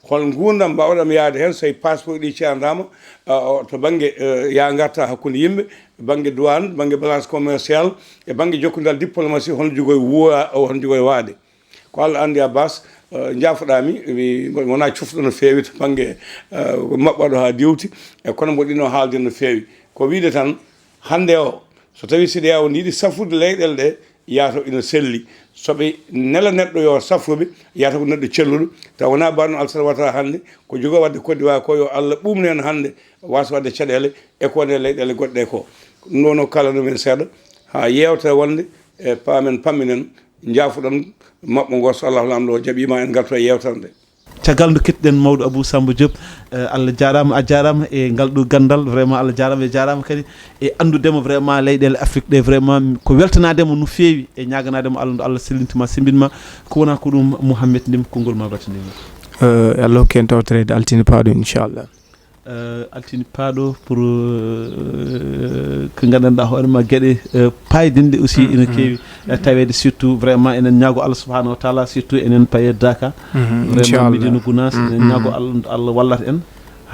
Hol nguurndam mbaawɗam yahde heen so tawii passeport ɗi ceerndaama, ah, o, to bannge, eh, yaa ngarta hakkunde yimɓe, bannge douane, bannge balance commerciale, e bannge jokkondal diplomatie, hono jogoy wuura, o, hono jogoy waade? Ko Allah anndi, Abbas, eh, njaafoɗaa mi, mi, mi wonaa cufɗo no feewi to bannge, eh, maɓɓaɗo haa diwti, e kono mboɗo ɗino haalde no feewi. Ko wiide tan, hannde o, so tawii C E D E A O ne yiɗi safude leyɗeele ɗe, Yaato ina selli. So ɓe nela neɗɗo yo safru ɓe, yaato ko neɗɗo celluɗo, tawa wonaa banno Alsara wata hannde, ko jogoo waɗde Côte d'Ivoire ko yo Allah ɓuumnu en hannde, waasa waɗde caɗeele e ko woni e leyɗeele goɗɗe ɗe ko. Ɗum ɗo no kala no men seeɗa, haa yeewtere wonde e paamen pamminen, njaafuɗon maɓɓo ngo, so Allahu Laamɗo o jaɓiima en ngarto e yeewtere nde. Caggal nde kettiɗen mawɗo Abou Samba Diop, eh, Allah jaaraama, a jaaraama e ngal ɗo ganndal, vraiment Allah jaaraama e jaaraama kadi e anndudema vraiment leyɗeele Afrique ɗe, vraiment ko weltanaadema no feewi e ñaaganaadema Allah nde Allah sellintima sembinma. Ko wona ko ɗum Mouhamed Ndim, konngol ma batindema. Eh, Allah hokki en tawtoreede altine paaɗo inchallah. Eh, altine paaɗo pour, eh, ko nganndanɗaa hoore ma geɗe, eh, paydinɗe aussi ina keewi, eh, taweede surtout vraiment enen ñaago Allah subhanahu wa taala, surtout enen paye Daka. Vraiment Médina Gounass enen ñaago Allah, Allah wallata en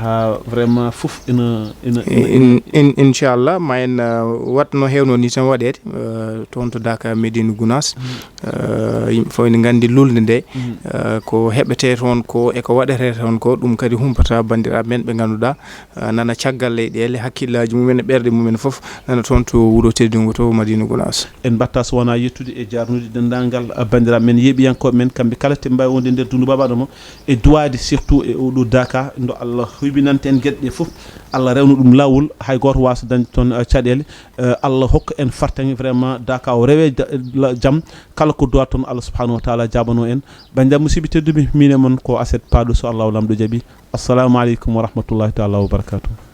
ha vraiment fof ina ina ina- In- in- inchallah ma en uh, wat no heewno ni tan waɗeede, uh, toon to Daka Médina Gounass. Uh, yimɓe fof ene nganndi lulnde nde, uh, ko heɓetee toon ko e ko waɗetee toon ko, ɗum kadi humpata banndiraaɓe men ɓe ngannduɗaa, uh, nana caggal leyɗeele, hakkillaaji mumen e ɓerɗe mumen fof nana toon to wuro teddungo to Madina Gounass. En mbatta so wona yettude e jarnude denndaangal, uh, banndiraaɓe men, yeeɓiyankooɓe men, kamɓe kala te mbaawi wonde nder dundu babaɗo mo e duwaade surtout e oɗo Daka, ndo Allah huybinanta en geɗe ɗe fof, Allah rewna ɗum laawol, hay gooto waasa dañde toon, uh, caɗeele. Uh, Allah hokka en fartaŋŋe vraiment, Daka o rewe ja- la- jam, kala ko duwata toon Allah subhanahu wa taala jaabano en. Banndiraaɓe musidɓe tedduɓe, min e mon ko Aset Paaɗo, so Allahu Laamɗo jaɓi. Assalamu aleykum wa rahmatullahi taala wa barakatuh.